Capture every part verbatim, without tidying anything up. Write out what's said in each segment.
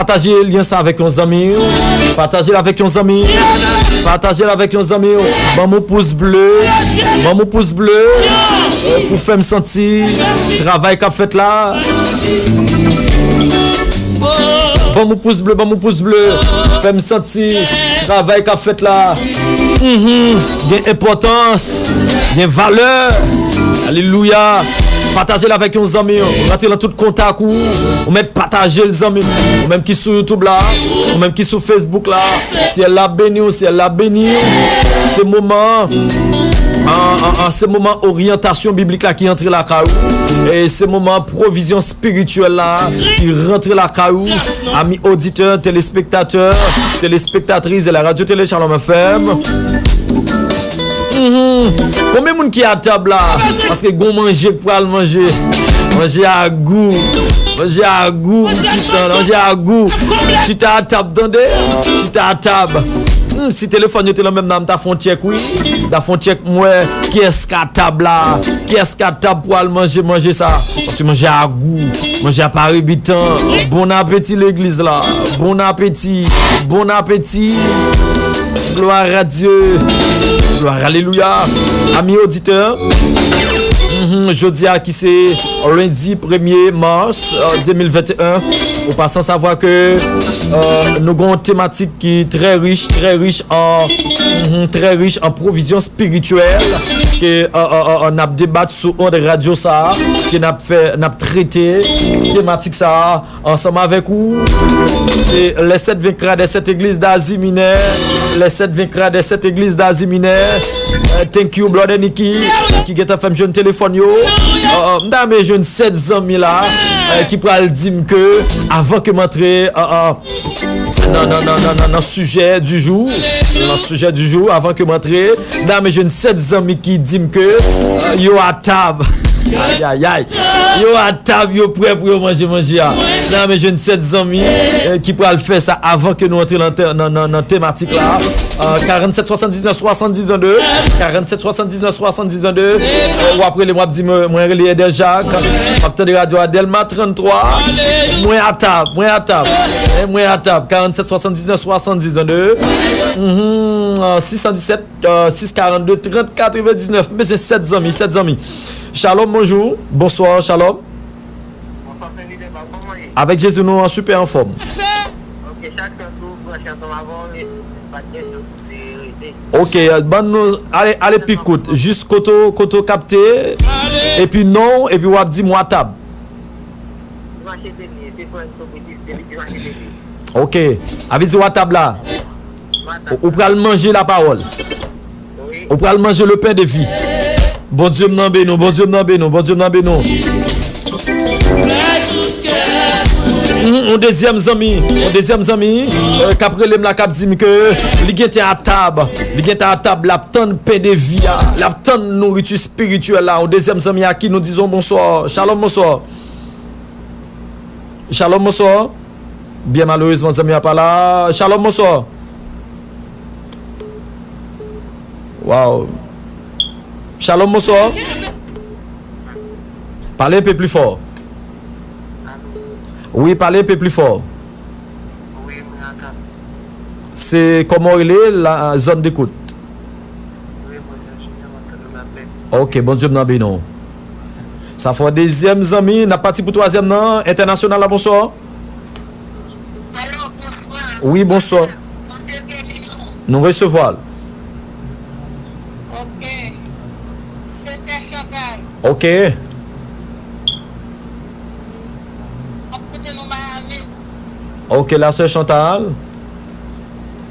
Pataje lyen sa avèk yon zanmi w. Pataje l avèk yon zanmi. Pataje l avèk yon zanmi w. Ban m yon pous ble. Ban m yon pous ble. Pou fè m santi travay k ap fèt la. Ban m yon pous ble, ban m yon pous ble. Fè m santi travay k ap fèt la. Mhm. Gen enpòtans. Gen valè. Alelouya. Pataje l avèk yon zanmi w. Rantre nan tout kontak ou. Ou mèt pataje l, zanmi m. Ou menm ki sou YouTube la, ou menm ki sou Facebook la, syèl la beni w, syèl la beni w. Se moman, an, an, an, se moman oryantasyon biblik la ki antre lakay ou. E se moman pwovizyon espirityèl la ki rantre lakay ou. Ami oditè, telespektatè, telespektatris de la radio Télé Shalom F M. Mhm. Konbyen moun ki a tab la? Paske gon manje k pral manje. Manje a gou. Manje a gou pou chita. Manje a gou. Chita a tab, tande. Chita a tab. Hmm, si telefòn yo te lan menm nan, m ta fè yon tchèk, wi. M ta fè yon tchèk, m wè kiyès k a tab la. Kiyès k a tab pou al manje manje sa? Paske manje a gou. Manje a pa rebitan. Bon apeti legliz la. Bon apeti. Bon apeti. Gloire à Dieu. Gloire, alelouya. Ami oditè, mhm, jodi a ki se lendi premye mas, euh, de mil venteyen, ou pa san savwa ke, euh, nou gen yon tematik ki trè rich, trè rich an, mhm, trè rich an pwovizyon espirityèl ke, euh, euh, euh, euh, n ap debat sou ond radyo sa a, ke n ap fè, n ap trete tematik sa a ansanm avèk ou. Se les sept vaincra des sept églises d'Asie Mineure. Les sept vaincra des sept églises d'Asie Mineure. Euh, thank you, brother Nicky, ki gentan fè m jwenn telefòn yo. Euh, euh, m ta renmen jwenn sèt zanmi la, euh, ki pral di m ke avan ke m antre, euh, euh, nan, nan, nan, nan, nan, nan sijè du jour, nan sijè du jour, avan ke m antre, m ta renmen jwenn sèt zanmi ki di m ke, euh, yo a tab. Ayayay. Yo a tab, yo prè pou yo manje manje a. M ta renmen jwenn sèt zanmi, euh, ki pral fè sa avan ke nou antre nan, te- nan, nan, nan tematik la. Euh, karannset swasanndiznèf swasanndiz an de. Karannset swasanndiznèf swasanndiz an de. Euh, w ap rele m, w ap di mwen, mwen rele Eder Jacques. M ap tande radyo a Dèlma tranntrwa. Mwen a tab, mwen a tab. Eh, mwen a tab. Karannset swasanndiznèf swasanndiz an de. Mhm, euh, sis san disèt, euh, sis karannde, trant katrevendiznèf. M bezwen sèt zanmi, sèt zanmi. Shalom, bonjou. Bonswa, shalom. Bonswa, Frè Lidè, pa kòman ye? Avèk Jezi, nou an sipè anfòm. Ok, chak chans ou branche ansanm avè w, li pa t gen chans pou te rete. Ok, euh, ban nou, ale, ale pi kout. Jis kote w, kote w kapte, epi non w, epi w ap di m w a tab. Dimanch e vini, se Frè Sobritis, depi dimanch e vini. Ok, a vle di w a tab la. Ou, ou pral manje lapawòl. Ou pral manje le pain de vie. Bondye m nan beni w, Bondye m nan beni w, Bondye m nan beni w. Mhm, yon dezyèm zanmi, yon dezyèm zanmi, euh, k ap rele m la, k ap di m ke li gentan a tab, li gentan a tab, l ap tann pain de vie a, l ap tann nouriti espirityèl la. Yon dezyèm zanmi a ki nou dizon bonswa. Shalom, bonswa. Shalom, bonswa. Byen malerezman, zanmi a pa la. Shalom, bonswa. Waw. Shalom, bonswa. Pale enpe pli fò. Wi, pale enpe pli fò. Se kòman w rele, la zone d'écoute? Ok, Bondye m nan beni w. Sa fè w dezyèm zanmi, n ap pati pou twazyèm nan. Entènasyonal la, bonswa. Alo, bonswa. Wi, bonswa. Bondye beni nou. Nou resevwa l. Ok. Se sè Chantal. Ok. M ap koute nou Miami. Ok, la sè Chantal.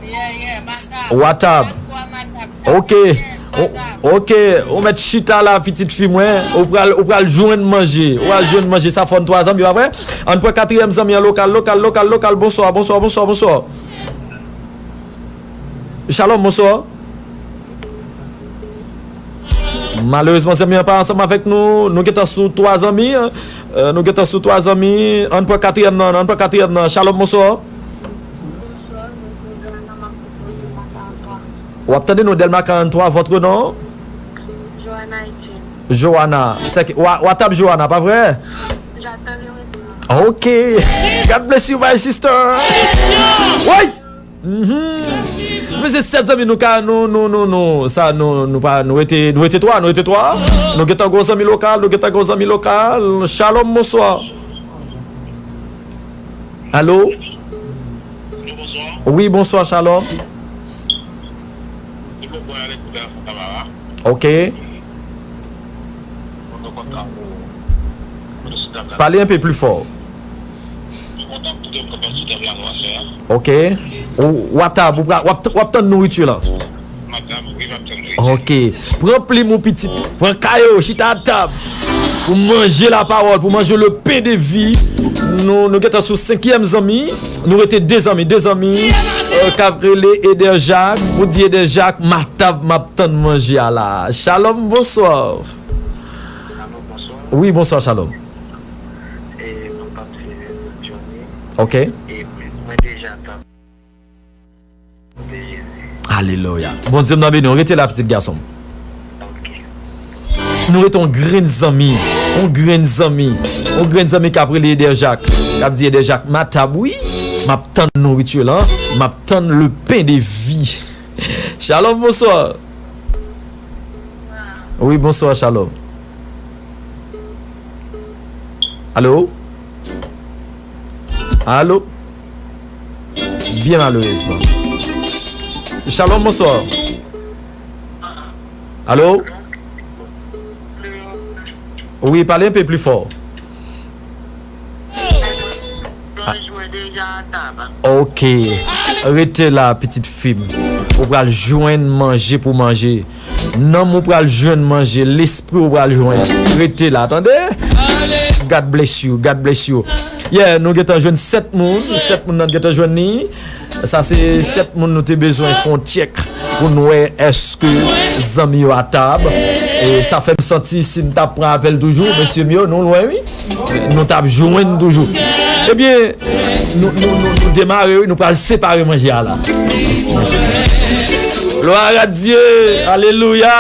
Yeah, yeah, madam. Watab. Bonswa, madam. Ok. Yes, madam. Ok, ou mèt chita la, pitit fi mwen. Ou pral, ou pral jwenn manje. Ou pral jwenn manje. Sa fè n twa zanmi, pa vre? Ann pran katriyèm zanmi an lokal, lokal, lokal, lokal. Bonswa, bonswa, bonswa, bonswa. Shalom, bonswa. Malerezman, zanmi an pa ansanm avèk nou. Nou gentan sou twa zanmi, en. Euh, nou gentan sou twa zanmi. Ann pran katriyèm nan, ann pran katriyèm nan. Shalom, bonswa. W ap tande nou, Dèlma karanntrwa, votre nom? Joanna Etienne. Joanna. Se ki, w a, w a tab Joanna, pa vre? J'attends le retour. Ok. God bless you, my sister. Woy! Mhm. Mesye, sèt zanmi, nou ka, nou, nou, nou, nou, sa, nou, nou pa, nou rete, nou rete twa, nou rete twa. Nou gentan gon zanmi lokal, nou gentan gon zanmi lokal. Shalom, bonswa. Alo? Wi, bonswa, shalom. Ok. Pale un peu plus fort. Ok. Ou, w ap tab, ou pra-, w ap, w ap tann nouriti la. Ok. Pran plim ou pitit. Pran kaye w, chita a tab. Pou manje lapawòl, pou manje le pain de vie. Nou, nou gentan sou senkyèm zanmi. Nou rete de zanmi, de zanmi, euh, k ap rele Eder Jacques. Pou di Eder Jacques, m a tab, m ap tann manje a la. Shalom, bonswa. Alo, bonswa. Wi, bonswa, Shalom. E, mwen pa se Johnny. Ok. E mwen, mwen deja tab. Alelouya. Bondye m nan beni w. Rete la, pitit gason m. Ok. Nou rete yon grenn zanmi. Yon grenn zanmi. Yon grenn zanmi k ap rele Eder Jacques. K ap di Eder Jacques, m a tab, wi. M ap tann nouriti lan. M ap tann le pain de vie. Shalom, bonswa. Wi, bonswa, Shalom. Alo? Alo? Byen malerezman. Shalom, bonswa. Alo? Wi, pale un peu plus fort. Ok. Rete la, pitit fi m. Ou pral jwenn manje pou manje. Nanm ou pral jwenn manje, lespri ou pral jwenn. Rete la, tande? God bless you, God bless you. Yeah, nou gentan jwenn sèt moun, sèt moun nan gentan jwenn ni. Sa se sèt moun nou te bezwen fè yon tchèk pou n wè èske zanmi yo a tab. E sa fè m santi si m t ap pran apèl toujou, mesye m yo, nou lwen, wi. Nou t ap jwenn toujou. Ebyen, nou, nou, nou, nou demare, wi, nou pral separe manje a la. Gloire à Dieu, alelouya.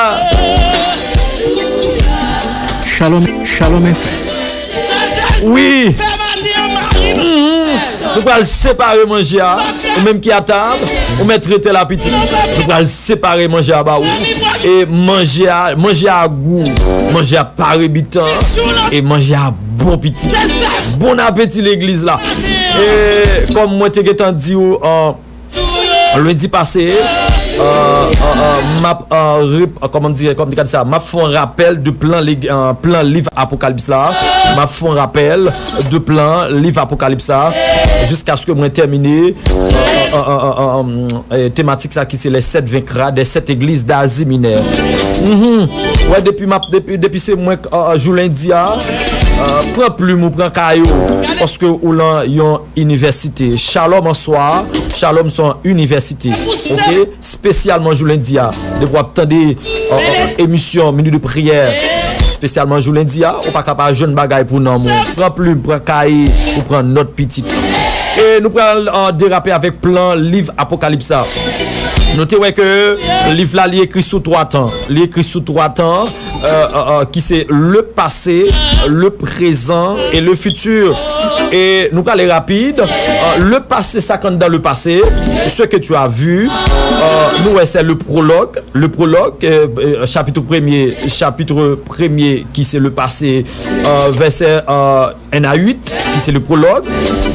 Shalom, Shalom F M. Wi. Mhm. Nou pral separe manje a. Ou menm ki a tab, ou mèt rete la, pitit. Nou pral separe manje a ba ou. E manje a, manje a gou. Manje a pa rebitan. E manje a bon, pitit. Bon apeti, legliz la. E kòm mwen te gentan di w, an, lendi pase, euh, euh, euh, m ap, euh, rep-, euh, kòman m di, kòman m di sa, m ap fè yon rapèl de plan, euh, plan liv Apokalips la. M ap fè yon rapèl de plan liv Apokalips la, jiskaske mwen tèmine, euh, euh, euh, euh, euh, euh, tematik sa ki se les sept vaincras des sept églises d'Asie Mineure. Mhm. Wè, depi m ap, depi, depi se mwen, euh, euh, jou lendi a, euh, pran plim ou pran kaye w, paske ou lan yon inivèsite. Shalom an swa, Shalom se yon inivèsite, ok? Espesyalman jou lendi a, depi w ap tande, euh, euh, emisyon Minute de Prière, espesyalman jou lendi a, ou pa ka pa jwenn bagay pou nanm ou. Pran plim, pran kaye, ou pran nòt, pitit. E nou pral, euh, derape avèk plan liv Apokalips la. Nou te wè ke liv la, li ekri sou twa tan. Li ekri sou twa tan. Euh, euh, euh, ki se le passé, le présent et le futur. E nou prale rapid. Euh, le passé, sa k anndan le passé, ce que tu as vu. Euh, nou wè se le prologue, le prologue, euh, euh, chapitre premier, chapitre premier, ki se le passé, euh, vèsè, euh, un à huit, ki se le prologue.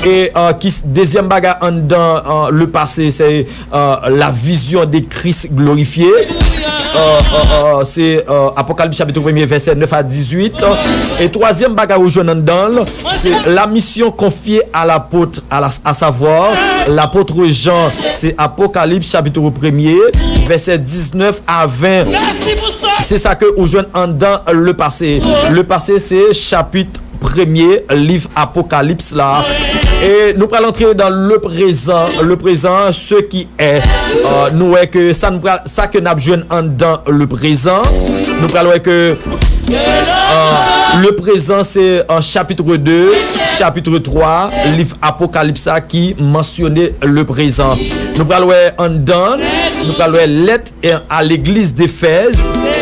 E, euh, ki s-, dezyèm bagay anndan, euh, le passé, se euh, la vision de Christ glorifié. Euh, euh, euh, se, euh, Apokalips chapitre premier, vèsè nèf a dizuit. E twazyèm bagay ou jwenn anndan l, se la mission confiée à l'apôtre, à la, à savoir l'apôtre Jean. Se Apokalips chapitre premier, vèsè diznèf a ven. Se sa ke ou jwenn anndan le passé. Le passé, se chapit premye liv Apokalips la. E nou pral antre dans le présent. Le présent, ce qui est. Euh, nou wè ke sa n pral, sa ke n ap jwenn anndan le présent. Nou pral wè ke, euh, le présent, se, euh, chapitre deux, chapitre trois, liv Apokalips la ki mansyone le présent. Nou pral wè anndan, nou pral wè lèt e a legliz d'Efèz,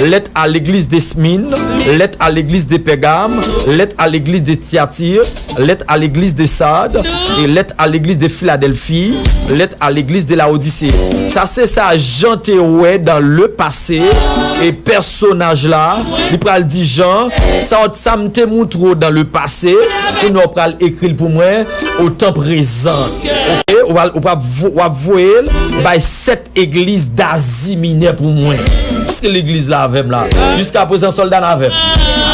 lettre à l'église de Smyrne, lettre à l'église de Pergame, lettre à l'église de Thyatire, lettre à l'église de Sardes, et lettre à l'église de Philadelphie, lettre à l'église de Laodicée. Sa se sa Jan te wè dans le passé, e pèsonaj la, li pral di Jan, sa, sa m te montre w dans le passé, kounye a w pral ekri l pou mwen, au temps présent. Ok? Ou pral, ou pral vo-, w ap voye l bay sèt egliz d'Asie Mineure pou mwen. Èske legliz la avè m la? Jiska prezan, sòlda n avè m.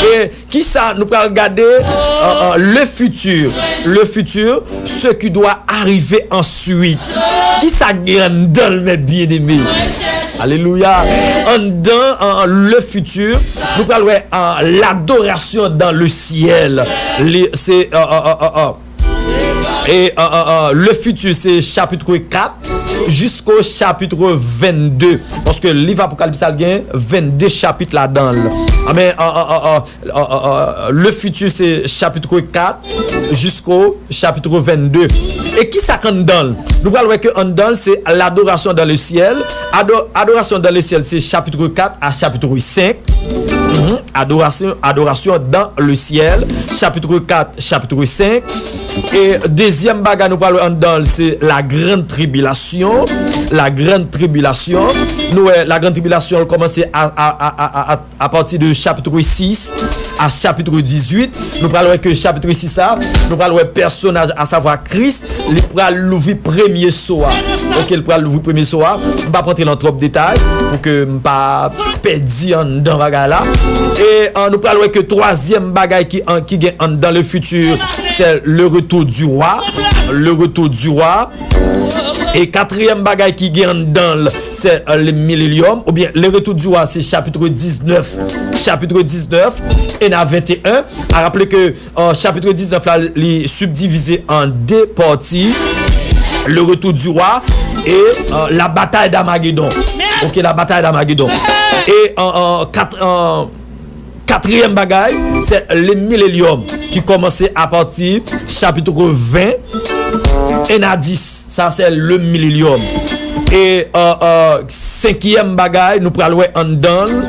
E kisa nou pral gade? Euh, euh, le futur. Le futur, ce qui doit arriver ensuite. Kisa gen anndan l, mè byeneme? Alelouya. Anndan, euh, le futur, nou pral wè, euh, l'adoration dans le ciel. Li, se, euh, euh, euh, euh, euh, E, euh, euh, euh, le futur, se chapit kat jisko chapit vennde. Paske liv Apokalips la gen vennde chapit ladan l. Amen. Euh, euh, euh, euh, euh, euh, euh, le futur, se chapit kat jisko chapit vennde. E kisa k anndan l? Nou pral wè ke anndan l, se l'adoration dans le ciel. Ado-, adoration dans le ciel, se chapit kat a chapit senk. Mhm. Adoration, adoration dans le ciel, chapitre quatre, chapitre cinq. E dezyèm bagay nou pral wè anndan l, se la grande tribulation. La grande tribulation. Nou wè, la grande tribulation, l kòmanse a, a, a, a, a, a, a pati de chapitre six a chapitre dix-huit. Nou pral wè ke chapitre six la, nou pral wè pèsonaj, a savwa Kris, li pral louvri premye so a. Ok, li pral louvri premye so a. M p ap rantre nan twòp detay pou ke m pa pèdi anndan bagay la. E, euh, nou pral wè ke twazyèm bagay ki, an, ki gen anndan le futur, se le retour du roi. Le retour du roi. E katriyèm bagay ki gen anndan l, se, euh, le millennium, oubyen le retour du roi, se chapitre dix-neuf. Chapitre dix-neuf, e nan vennteyen. A raple ke, euh, chapitre dix-neuf la, li sibdivize an de pati. Le retour du roi e, euh, la bataille d'Armageddon. Ok, la bataille d'Armageddon. E, euh, euh, kat, euh, katriyèm bagay, se le millennium ki kòmanse apati chapitre vingt, en a dix. Sa se le millennium. E, euh, euh, senkyèm bagay, nou pral wè anndan l,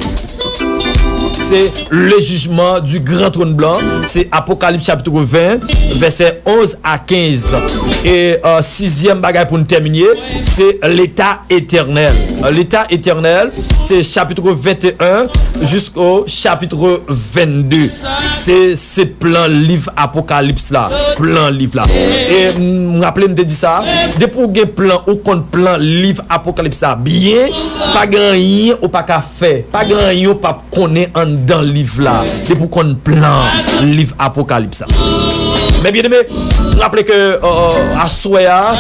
se le jugement du grand trône blanc. Se Apokalips chapitre vingt, vèsè onz a kenz. E, euh, sizyèm bagay pou n tèmine, se leta etènèl. Leta etènèl, se chapitre vennteyen jisko chapitre vennde. Se, se plan liv Apokalips la. Plan liv la. E m raple m te di sa, depi w gen plan, ou konn plan liv Apokalips la byen, pa gen anyen ou pa ka fè. Pa gen anyen ou p ap konnen anndan liv la, depi w konn plan liv Apokalips la. Mè byeneme, m raple ke, euh, aswè a,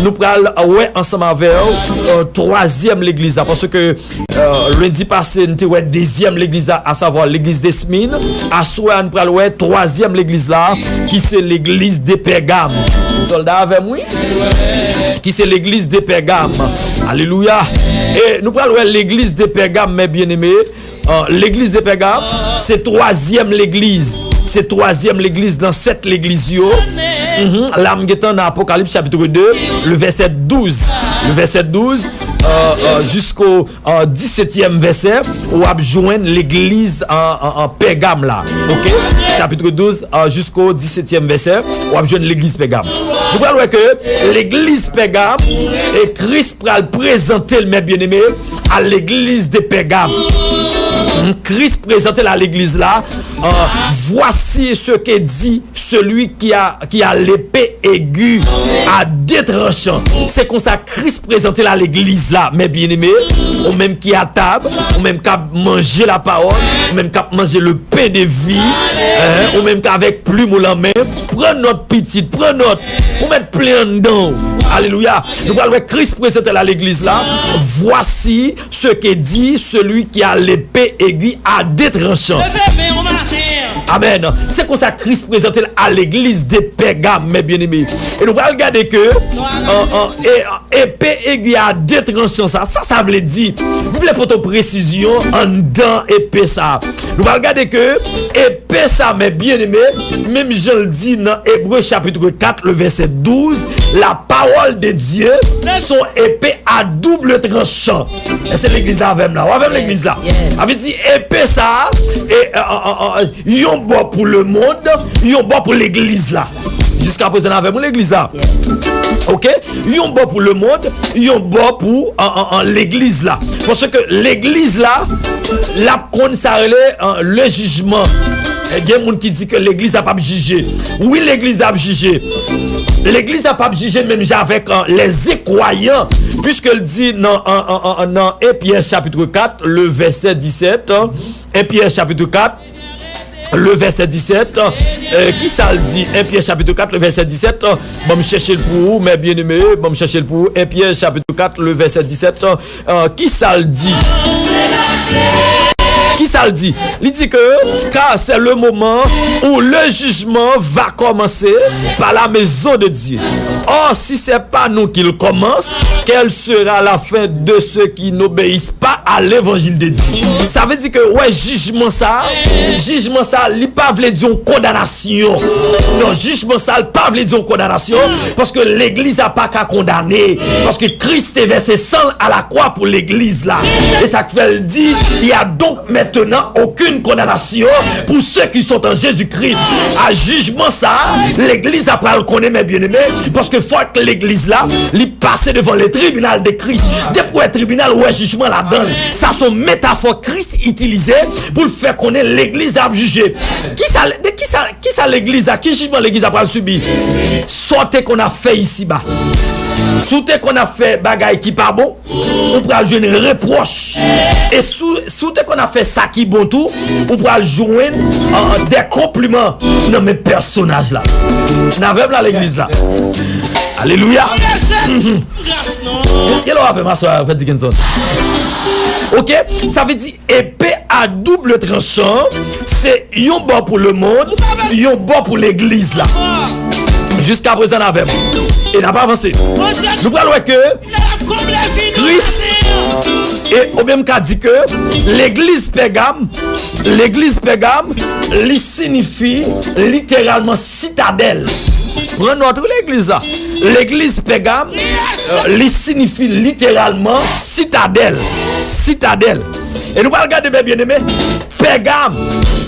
nou pral wè ansanm avè w, euh, twazyèm legliz la, paske, euh, lendi pase, n te wè dezyèm legliz la, a savwa legliz de Smyrne. Aswè a, n pral wè twazyèm legliz la, ki se legliz de Pègam. Sòlda avè m, wi. Ki se legliz de Pègam. Alelouya. E nou pral wè legliz de Pègam, mè byeneme. Euh, legliz de Pègam, se twazyèm legliz. Se twazyèm legliz nan sèt legliz yo. Mhm. La, m gentan nan Apokalips chapitre deux, le verset douze. Le verset douze, euh, euh, jisko, euh, disetyèm vèsè, w ap jwenn legliz an, an, an Pègam la. Ok? Chapitre douze, euh, jisko disetyèm vèsè, w ap jwenn legliz Pègam. Nou pral wè ke legliz Pègam, e Kris pral prezante l, mè byeneme, à l'église de Pergame. Kris prezante l a legliz la. Euh, voici ce que dit celui qui a, qui a l'épée aiguë à deux tranchants. Se konsa Kris prezante l a legliz la, mè byeneme, ou menm ki a tab, ou menm k ap manje lapawòl, ou menm k ap manje le pain de vie, hein, ou menm k avèk plim ou lan men, pran nòt pitit, pran nòt, ou mèt plen anndan w. Alelouya. Nou pral wè Kris prezante l a legliz la. Voici ce que dit celui qui a l'épée aiguë à deux tranchants. Leve men w maten an. Amèn. Se konsa Kris prezante l a legliz de Pègam, mes bien-aimés. E nou pral gade ke, euh, euh, e, epe egi a de tranchan sa, sa, sa vle di, m vle pote w presizyon anndan epe sa. Nou pral gade ke epe sa, mes bien-aimés, menm jan l di nan Ebre chapit kat, le vèsè douz, la parole de Dieu, son épée à double tranchant. Èske legliz la avè m la? Ou avè m legliz la? Sa vle di epe sa, e, e, e, e, e, yon bò pou lemonn, yon bò pou legliz la. Jiska prezan avè m legliz la. Ok? Yon bò pou lemonn, yon bò pou an, an, an legliz la. Paske legliz la, l ap konn sa rele, an, le jijman. E gen moun ki di ke legliz la p ap jije. Wi, legliz la ap jije. Legliz la p ap jije menm jan avèk, an, les incroyants, puiske l di nan, an, an, an, nan en Pyè chapit kat, le vèsè disèt, an, en Pyè chapit kat, le vèsè disèt, euh, ki sa l di? En Pyè chapit kat, le vèsè disèt, euh, ban m chèche l pou ou, mes bien-aimés, ban m chèche l pou ou. En Pyè chapit kat, le vèsè disèt, euh, ki sa l di? Ki sa l di? Li di ke, car c'est le moment où le jugement va commencer par la maison de Dieu. Or, si c'est par nous qu'il commence, quelle sera la fin de ceux qui n'obéissent pas à l'évangile de Dieu? Sa vle di ke, wè, jijman sa, jijman sa, li pa vle di yon kondanasyon. Non, jijman sa, li pa vle di yon kondanasyon, paske legliz la pa ka kondane, paske Kris te vèse san l a la kwa pou legliz la. E sa k fè l di, il y a donc maintenant aucune condamnation pour ceux qui sont en Jésus-Christ. A jijman sa, legliz la pral konnen, mes bien-aimés, paske fòk legliz la, li pase devan le tribunal de Christ. Depi w wè tribinal, ou wè jijman ladan l. Sa se yon metafò Kris itilize pou l fè konnen legliz la ap jije. Kisa, de kisa, kisa legliz la, ki jijman legliz la pral sibi? Sa w te konn ap fè isiba. Si w te konn ap fè bagay ki pa bon, ou pral jwenn repwòch. E si, si w te konn ap fè sa ki bon tou, ou pral jwenn, euh, de konpliman nan men pèsonaj la. N avè m la, legliz la? Alelouya. Kèlè w avè m aswè a, Frè Dickinson? Ok, sa vle di epe a double tranchan, se yon bò pou lemonn, yon bò pou legliz la. Jiska prezan n avè m. E n ap avanse. Nou pral wè ke Kris, e ou menm ka di ke legliz Pègam, legliz Pègam, li siyifi literalman sitadèl. Pran nòt, wi, legliz la. Legliz Pègam, euh, li siyifi literalman sitadèl. Sitadèl. E nou pral gade, mes bien-aimés, Pègam.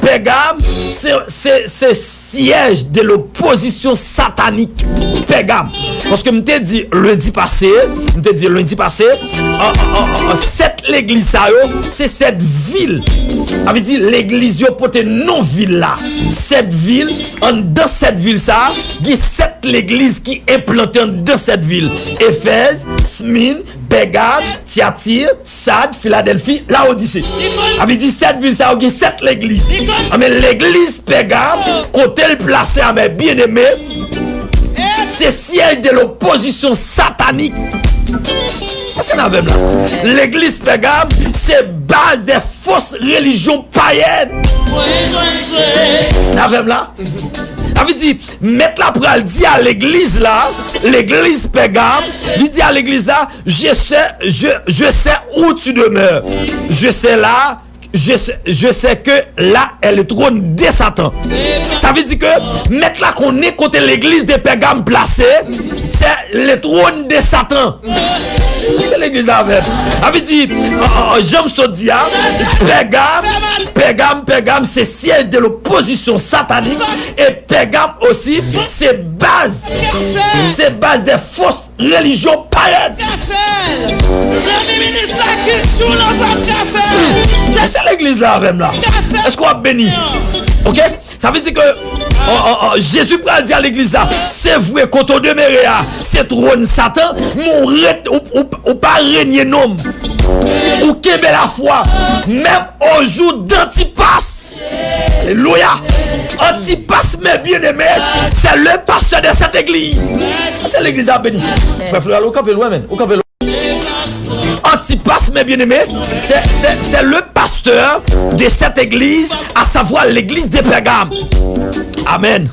Pègam, se, se, se siège de l'opposition satanique. Pègam. Paske m te di lendi pase, m te di lendi pase, an, an, an, an, sèt legliz sa yo, se sèt vil. Sa vle di legliz yo pote non vil la. Sèt vil, anndan sèt vil sa, gen sèt legliz ki enplante anndan sèt vil. Efèz, Smin, Pègam, Tyatir, Sad, Filadèlfi, Lawodise. Sa vle di sèt vil sa yo gen sèt legliz. Anben, legliz Pègam, kote l plase a, mes bien-aimés, se siège de l'opposition satanique. Èske n avè m la? Legliz Pègam, se baz de fos relijyon payèn. N avè m la? Sa vle di, Mèt la pral di a legliz la, legliz Pègam, li di a legliz la, je sais, je, je sais où tu demeures. Je sais là, je sais, je sais que là est le trône de Satan. Sa vle di ke mèt la konnen kote legliz de Pègam plase, se le trône de Satan. Se legliz avè m. Sa vle di, an, an, an, jan m sot di a, Pègam, Pègam, Pègam, se siège de l'opposition satanique. E Pègam osi, se baz, se baz de fos relijyon payèn. Zanmi minis la, kilti w lan p ap ka fè l. Se legliz la avè m la. Èske w ap beni? Ok? Sa vle di ke, o, o, o, Jezi pral di a legliz la, se vre, kote w demere a, se twòn Satan, men ou ret, ou, ou, ou pa renye non m. Ou kenbe lafwa, menm o jou d'Antipas. Alelouya. Antipas, mes bien-aimés, c'est le pasteur de cette église. Se legliz la beni. Frè Floral, ou kanpe lwen, men. Ou kanpe lwen. Antipas, mes bien-aimés, c'est, c'est, c'est le pasteur de cette église, à savoir l'église de Pergame. Amen.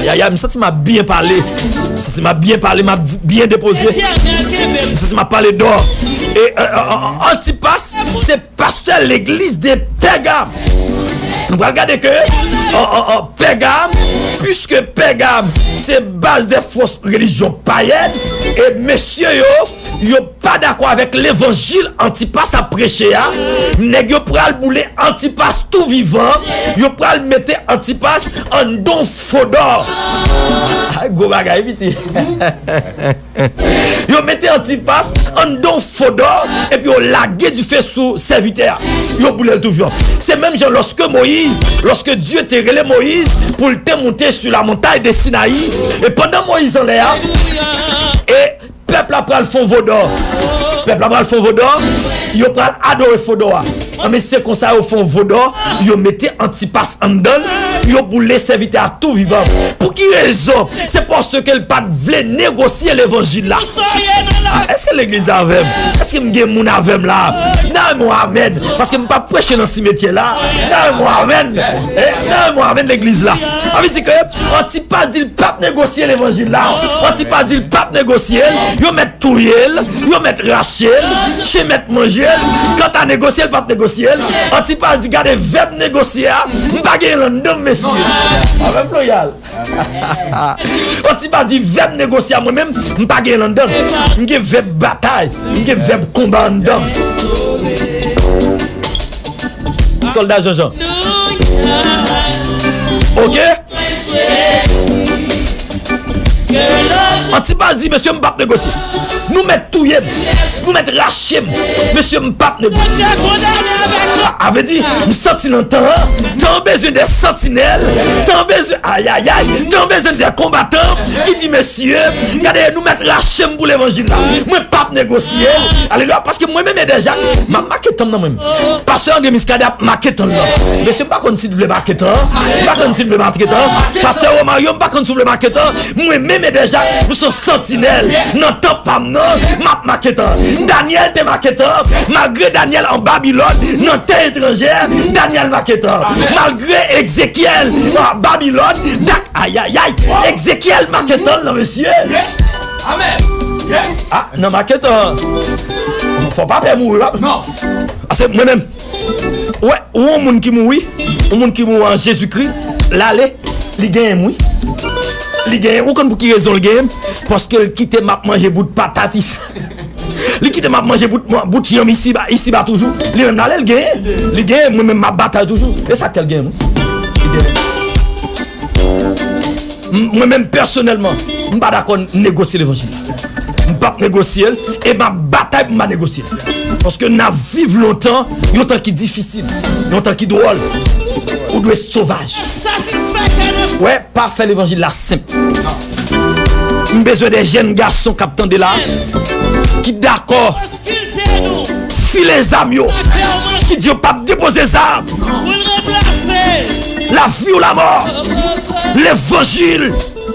Ayayay, m santi m ap byen pale. M santi m ap byen pale, m ap di- byen depoze. M santi m ap pale dò. E, euh, euh, euh, Antipas, se pastè legliz de Pègam. Nou pral gade ke, an, an, an, Pègam, puiske Pègam se baz de fo relijyon payèn, e mesye yo, yo pa dakò avèk levanjil Antipas ap preche a, nèg yo pral boule Antipas tou vivan, yo pral mete Antipas anndan fo dò. Ay, gwo bagay, piti. Yo mete Antipas anndan fo dò, epi yo lage dife sou sèvitè a. Yo boule l tou vivan. Se menm jan lòske Moyiz, lòske Dye te rele Moyiz pou l te monte sou la montagne de Sinayi, e pandan Moyiz anlè a, e pèp la pral fè yon vodò. Pèp la pral fè yon vodò, yo pral adore fo dò a. Anben, se konsa yo fè yon vodò, yo mete Antipas anndan l, yo boule sèvitè a tou vivan. Pou ki rezon? Se paske l pa t vle negosye levanjil la. Ah, èske legliz avè m? Èske m gen moun avè m la? Nan yon amèn. Paske m pa preche nan simetyè la. Nan yon amèn. Eh, nan yon amèn legliz la. Sa vle di ke Antipas di l p ap negosye levanjil la. Antipas di l p ap negosye l. Yo mèt touye l. Yo mèt rache l. Chen mèt manje l. Kanta negosye l p ap negosye l. Antipas di, gade vèb negosye a, m pa gen l anndan m, mesye. Avè m, Floryal. Antipas di vèb negosye a, mwen menm, m pa gen l anndan m. M gen vèb batay, m gen vèb konba anndan m. Sòlda Jean Jean. Oke? Antipas di, mesye, m p ap negosye. Nou mèt touye m. Nou mèt rache m. Mesye, m p ap negosye. A, a vle di, m santi nan tan an. Tan an bezwen de santinèl. Tan an bezwen, ayayay. Tan an bezwen de konbatan ki di, mesye, gade, nou mèt rache m pou levanjil la. Mwen p ap negosye. Alelouya, paske mwen menm, Eden Jak, m ap make tan m nan mwen menm. Pastè André Muscadin ap make tan l lan. Mesye, m pa konn si l vle make tan. M pa konn si l vle make tan. Pastè Romario, m pa konn si w vle make tan. Mwen menm, Eden Jak, m se yon santinèl nan tanp pa m nan, m ap make tan. Danyèl te make tan. Malgre Danyèl an Babilòn, nan tè etranjè, Danyèl make tan. Malgre Ezekyèl an Babilòn, Dak, ayayay, Ezekyèl make tan l nan, mesye. Amèn. Ah, nan make tan. Fò pa pè mouri, pa. Non. Ase mwen menm. Ou wè, ou yon moun ki mouri, yon moun ki mouri an Jezikri, l ale, li genyen m, wi. Li genyen m. Ou konn pou ki rezon l genyen m? Paske l kite m ap manje bout patat isi. Li kite m ap manje bout, bout yanm isiba, isiba toujou. Li menm l ale, l genyen. Li genyen, mwen menm m ap batay toujou. E sa k fè l genyen m, wi. Li genyen m. M-, mwen menm pèsonèlman, m pa dakò negosye levanjil la. M p ap negosye l, e m ap batay pou m pa negosye l. Paske n ap viv lontan, yon tan ki difisil, yon tan ki dwòl. Ou dwe sovaj. Wè, pa fè levanjil la senp. M bezwen de jèn gason k ap tande la, ki dakò file zam yo, ki di yo p ap depoze zam. Lavi ou lamò. Levanjil.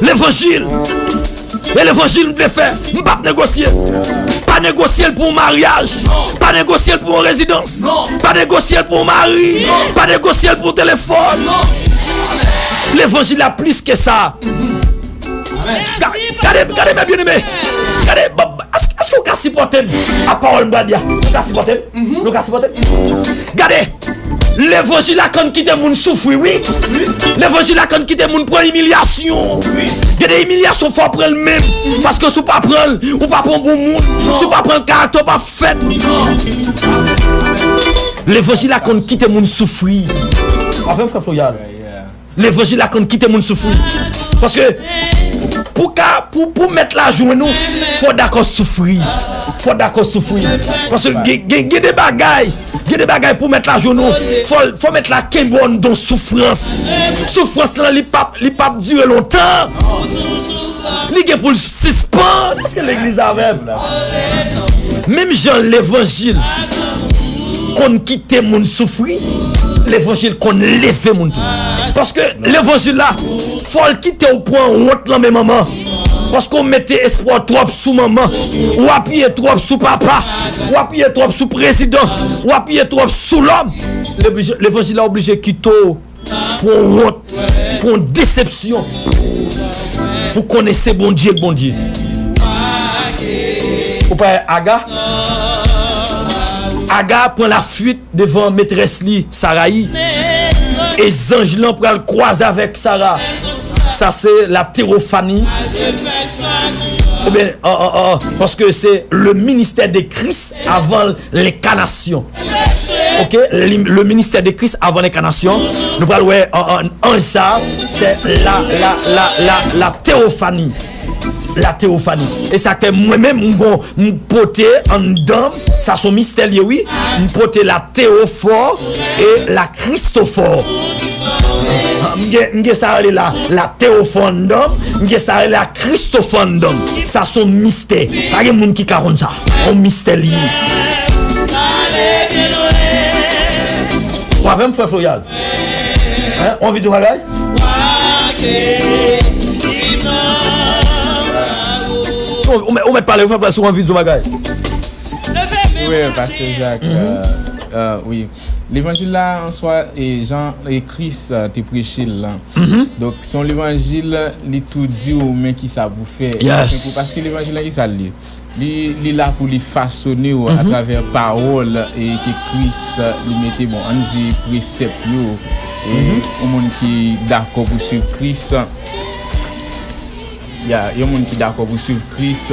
Levanjil. E levanjil m vle fè. M p ap negosye. Pa negosye l pou yon maryaj. Pa negosye l pou yon rezidans. Pa negosye l pou yon mari. Pa negosye l pou yon telefòn. Levanjil la plis ke sa. Ga-, gade, gade, mes bien-aimés. Gade, bon, èske, èske w ka sipòte m ak pawòl m pral di a? Ou ka sipòte m? Nou ka sipòte m? Gade, levanjil la konn kite moun soufri, wi. Levanjil la konn kite moun pran imilyasyon. Gen de imilyasyon fò w pran l menm. Paske si w pa pran l, ou pa pran bon moun. Si w pa pran l, karaktè w p ap fèt. Levanjil la konn kite moun soufri. Avè m, frè Floryal. Levanjil la konn kite moun soufri. Paske pou ka, pou, pou mèt la jwenn ou, fò w dakò soufri. Fò w dakò soufri. Paske gen, gen, gen de bagay, gen de bagay pou mèt la jwenn ou, fò, fò mèt la kenbe w anndan soufrans. Soufrans lan, li p ap, li p ap dire lontan. Li gen pou l sispann. Èske legliz avè m? Menm jan levanjil konn kite moun soufri, levanjil konn leve moun tou. Paske levanjil la, fò l kite w pran wont lan men manman. Paske w mete espwa w twòp sou manman, ou apiye twòp sou papa, ou apiye twòp sou prezidan, ou apiye twòp sou lòm. Levanjil la oblije kite w pran wont, pran desepsyon, pou konnen se Bondye k Bondye. Ou pa wè Aga? Aga pran lafwit devan metrès li, Sarayi. E zanj lan pral kwaze avèk Sara. Sa se la tewofani. Oubyen, an, an, an, paske se le ministè de Kris avan lenkanasyon. Ok, le ministè de Kris avan lenkanasyon. Nou pral wè an, an, anj sa, se la, la, la, la, la tewofani. La tewofani. E sa k fè mwen menm, m gon, m pote anndan m, sa se yon mistè l ye, wi. M pote la tewofò e la kristofò. M gen, m gen sa rele la, la tewofò anndan m, m gen sa rele la kristofò anndan m. Sa se yon mistè. Pa gen moun ki ka konn sa. Yon mistè li ye. Ou avè m, frè Floryal? Hein? Ou anvi di yon bagay? Ou, ou mèt pale, ou fè pale si w anvi di yon bagay. Wi, pastè Jak, euh, euh, wi. Levanjil la, an swa, e jan e Kris, euh, te preche l lan. Donk, se yon levanjil, li tou di w men kisa pou fè. Yes. Paske levanjil la, kisa l ye? Li, li la pou li fasone w atravè pawòl, e, ke Kris, li mete, bon, ann di presèp yo. E yon moun ki dakò pou swiv Kris, ya, yon moun ki dakò pou swiv Kris,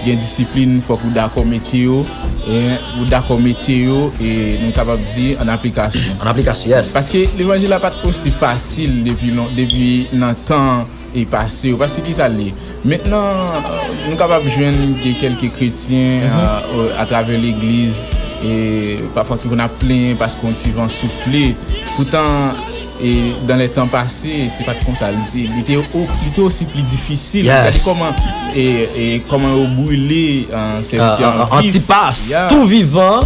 gen disiplin, fòk ou dakò mete yo, e ou dakò mete yo, e nou kapab di an aplikasyon. An aplikasyon, yes. Paske levanjil la pa t osi fasil depi lon-, depi nan tan e pase yo. Paske kisa l ye? Mentnan, nou kapab jwenn gen kèlke kretyen, euh, euh, atravè legliz, e pafwa ki konn ap plenyen paske yon ti van soufle. Poutan, e dans les temps passés, se pa t konsa. Li te, li te o-, li te osi pli difisil. Gade kòman, e, e kòman yo brile, euh, sèvitè an vif. Antipas, tou vivan,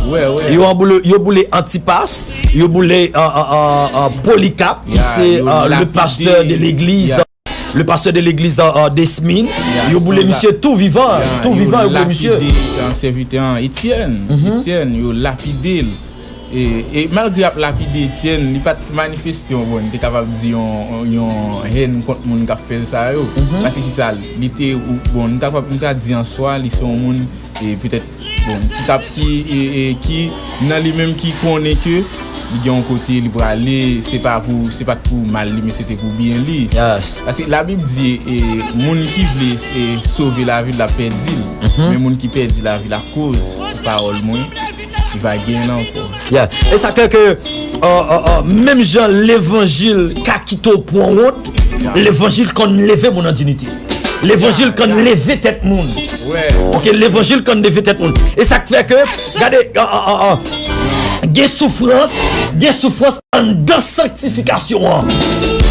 yo boule, yo boule Antipas, yo boule, euh, euh, euh, euh, Polikap, ki se, euh, le pasteur de l'église. Le pasteur de l'église, euh, euh, d'Esmin, yo boule misye tou vivan, tou vivan, yo boule misye. Lapide, euh, sèvitè an, Etyèn, Etyèn, yo lapide l. E, e malgre y ap lapide Etyèn, li pa t manifeste yon, bon, n te kapab di yon, yon hèn kont moun k ap fè l sa yo. Paske kisa, li te, bon, n ta, n ta di an swa, li se yon moun e petèt, bon, ki t ap, ki, e, e, ki nan li menm ki konnen ke li gen yon kote li prale, se pa pou, se pa t pou mal li, men se te pou byen li. Paske Labib di, e, moun ki vle, e, sove lavi l ap pèdi l, men moun ki pèdi lavi l akoz pawòl mwen, li va genyen l ankò. Yeah. E sa k fè ke, euh, euh, euh, menm jan levanjil ka kite w pran wont, levanjil konn leve moun an diyite. Levanjil konn leve tèt moun. Ok, levanjil konn leve tèt moun. E sa k fè ke, gade, an, an, an, an, gen soufrans, gen soufrans anndan sanktifikasyon an.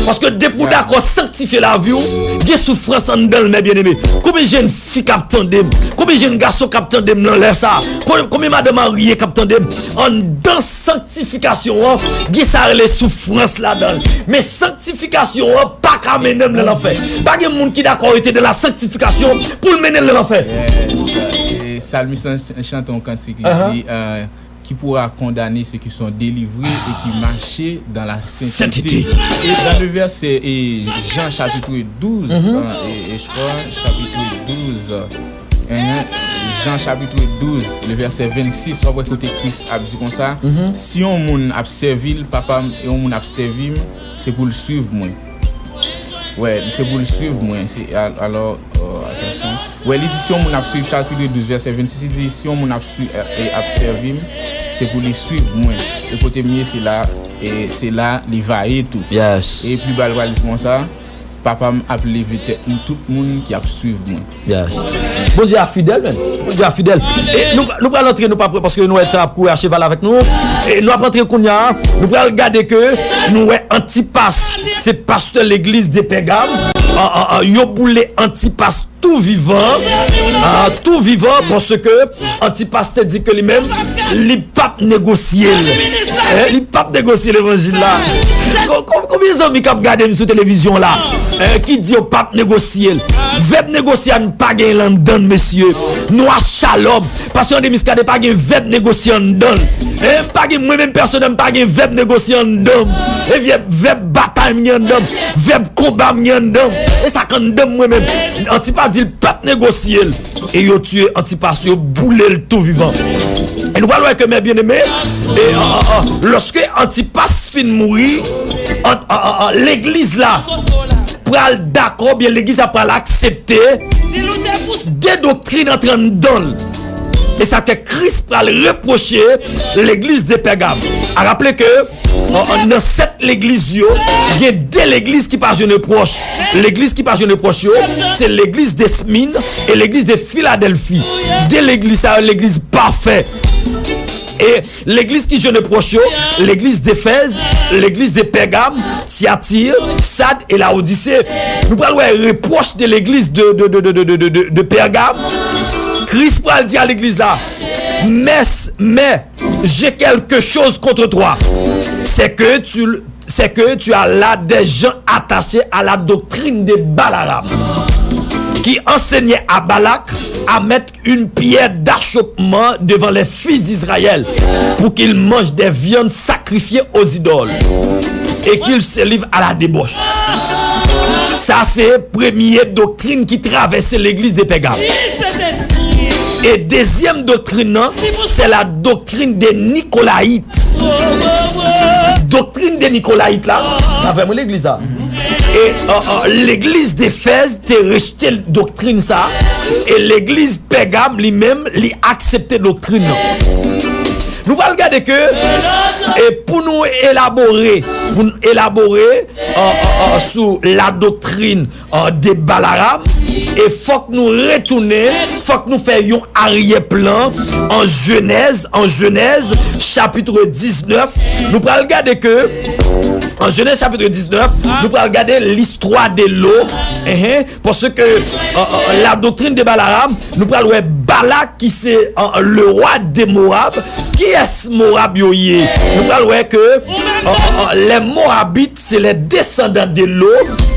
Paske depi w dakò sanktifye lavi w, gen soufrans anndan l, men byeneme. Konbyen jèn fi k ap tande m? Konbyen jèn gason k ap tande m nan lè sa? Konbyen, konbyen madan marye k ap tande m? Anndan sanktifikasyon an, gen sa rele soufrans ladan l. Men sanktifikasyon an pa ka mennen m nan lanfè. Pa gen moun ki dakò rete dans la sanctification pou l mennen l nan lanfè. Yes. E salmis lan ch-, chante yon kantik, li di, euh, qui pourra condamner ceux qui sont délivrés et qui marchent dans la sainteté. Et dans le verset, et Jean chapitre douze, euh, et, et je crois, chapitre douze, euh, hein, Jean chapitre douze, le verset vingt-six, w ap wè kote Kris ap di konsa, si yon moun ap sèvi l, papa m, e yon moun ap sèvi m, se pou l swiv mwen. Wè, se pou l swiv mwen. Se, al-, alò, euh, atansyon. Wè, li di, si yon moun ap swiv, chapitre douze, verset vingt-six, li di, si yon moun ap swiv, e, e ap sèvi m, se pou li swiv mwen. E kote m ye, se la, e se la li va ye tou. Yes. E pi ba l pral di konsa, papa m ap leve tèt m tout moun ki ap swiv mwen. Yes. Bondye a fidèl, men. Bondye a fidèl. E nou, nou pral antre, nou pa pre, paske nou wè tan ap kouri a cheval avèk nou. E nou ap antre kounye a, nou pral gade ke nou wè Antipas, se pastè legliz de Pègam. An, an, an, yo boule Antipas tou vivan, ah, tou vivan, paske Antipas te di ke li menm, li p ap negosye l. Eh, li p ap negosye levanjil la. Ko- ko- Konbyen zanmi k ap gade m sou televizyon la, eh, ki di yo p ap negosye l? Vèb negosye a, n pa gen l anndan n, mesye. Nou a shalom. Pastè André Muscadin, pa gen vèb negosye anndan l. Eh, m pa gen, mwen menm pèsonèl, m pa gen vèb negosye anndan m. E vèb, vèb batay m gen anndan m. Vèb konba m gen anndan m. E sa k anndan m mwen menm. Antipas di l p ap negosye l. E yo tiye Antipas, yo boule l tou vivan. E nou pral wè ke, mè byeneme, e, a, a, a, lòske Antipas fin mouri, an- a, a, a, legliz la pral dakò, byen legliz la pral aksepte de doktrin antre anndan l. E sa fè Kris pral repwoche legliz de Pègam. A raple ke, an- an- nan sèt legliz yo, gen de legliz ki pa jwenn repwòch. Legliz ki pa jwenn repwòch yo, se legliz de Smin e legliz de Filadèlfi. De legliz sa yo, legliz pafè. E legliz ki jwenn repwòch yo, legliz d'Efèz, legliz de Pègam, Tyatir, Sad e Lawodise. Nou pral wè repwòch de legliz de, de, de, de, de, de, de, de Pègam. Kris pral di a legliz la, mais, mais, j'ai quelque chose contre toi. C'est que tu, c'est que tu as là des gens attachés à la doctrine de Balaram, qui enseignait à Balak à mettre une pierre d'achoppement devant les fils d'Israël pour qu'ils mangent des viandes sacrifiées aux idoles et qu'ils se livrent à la débauche. Sa se premye doktrin ki travèse legliz de Pègam. E dezyèm doktrin nan, se la doktrin de Nikolayit. Doktrin de Nikolayit la, n avè mwen legliz la. E, e, e, legliz d'Efèz te rejte doktrin sa, e legliz Pègam li menm, li aksepte doktrin nan. Nou pral gade ke, e pou nou elabore, pou n elabore, e, e, e, sou la doktrin, e, de Balaram, e fòk nou retounen, fòk nou fè yon aryè plan an Jenèz, an Jenèz chapit diznèf, nou pral gade ke, an Jenèz chapit diznèf, nou pral gade listwa de lo, enhen, paske, e, e, la doktrin de Balaram, nou pral wè Balak ki se, e, le roi de Moab. Kiyès Moab yo ye? Nou pral wè ke, e, e, e, les Moabites, se les descendants de Lo.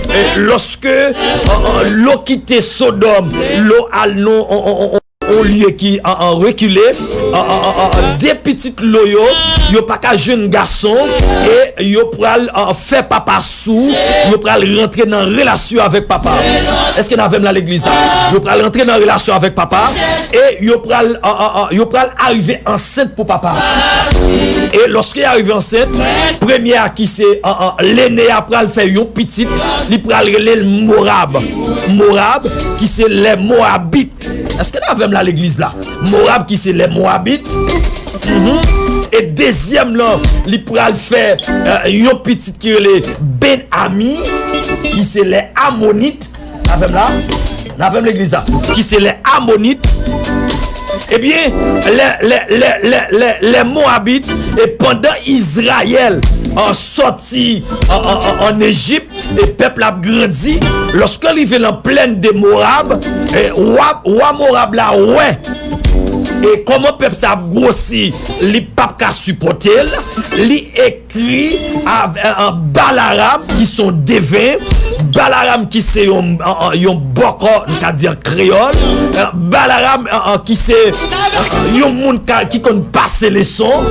E, lòske, e, e, Lo kite Sodòm, Lo al nan, e, e, e, e, yon lye ki, e, e, rekile, e, e, e, e, de pitit Lo yo, yo pa ka jwenn gason, e yo pral, e, fè papa sou, yo pral rantre nan relasyon avèk papa. Èske n avè m la legliz la? Yo pral rantre nan relasyon avèk papa, e yo pral, e, e, e, yo pral arive ansent pou papa. E lòske y arive ansent, premye a ki se, e, e, lene a pral fè yon pitit, li pral rele l Morab. Morab, ki se les Moabites. Èske n avè m la legliz la? Morab ki se les Moabites. Mhm. E dezyèm lan, li pral fè, e, yon pitit ki rele Ben Ami, ki se les Ammonites. N avè m la? N avè m legliz la? Ki se les Ammonites. Ebyen, les, les, les, les, les, les Moabites, e pandan Izrayèl, e, sòti, e, e, e, ann Ejip, e pèp la ap grandi. Lòske l rive nan plèn de Moab, e wa, wa Moab la wè, e kòman pèp sa ap gwosi, li p ap ka sipòte l, li ekri a, a, a Balaram ki se yon deven, Balaram ki se yon, a, a, yon bòkò, nou ka di an kreyòl, a, Balaram, a, a, ki se, a, a, yon moun ka, ki konn pase leson,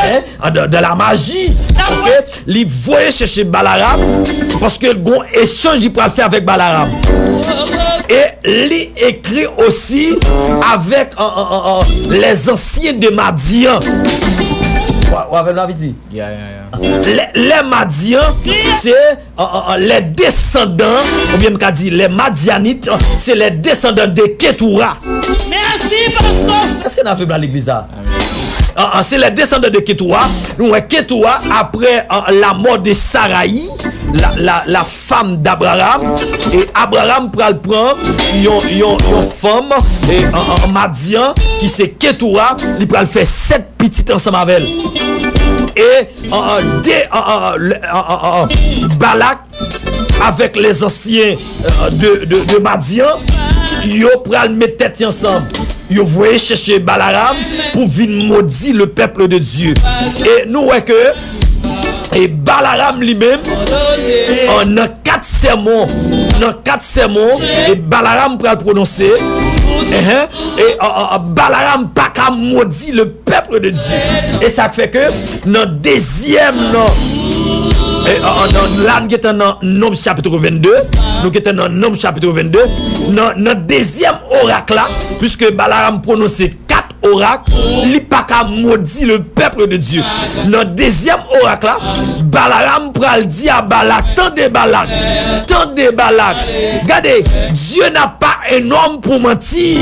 en, a, de, de la maji, oke? Li voye chèche Balaram, paske l gon echanj li pral fè avèk Balaram. E li ekri osi avèk, an, an, an, an, les anciens de Madian. W a, w a avè m la, Viti? Ya, ya, ya. Les, les Madian, se, an, an, an, les descendants, oubyen m ka di les Madianites, se les descendants de Ketura. Mèsi, Paskò. Èske n avè m la legliz la? An, an, se les descendants de Ketura. Nou wè Ketura, apre, an, la mort de Sarai, la, la, la femme d'Abraham, e Abraham pral pran yon, yon, yon fanm, e, an, an, Madian, ki se Ketura, li pral fè sèt pitit ansanm avè l. E, an, an, de, an, an, an, an, an, Balak, avèk les anciens, euh, de, de, de Madian, yo pral met tèt yo ansanm. Yo voye chèche Balaram pou vin modi le peuple de Dieu. E nou wè ke e Balaram li menm, an, nan kat sèmon, nan kat sèmon, e Balaram pral pwononse, enhen, e, a, a, a, Balaram pa ka modi le peuple de Dieu. E sa k fè ke nan dezyèm, nan, e, a, a, nan, la, nou gentan nan Nonb chapit vennde, nou gentan nan Nonb chapit vennde, nan, nan dezyèm orak la, puiske Balaram pwononse kat orak, li pa ka modi le peuple de Dieu. Nan dezyèm orak la, Balaram pral di a Balak, tande Balak, tande Balak. Gade, Dieu n'a pas un homme pour mentir,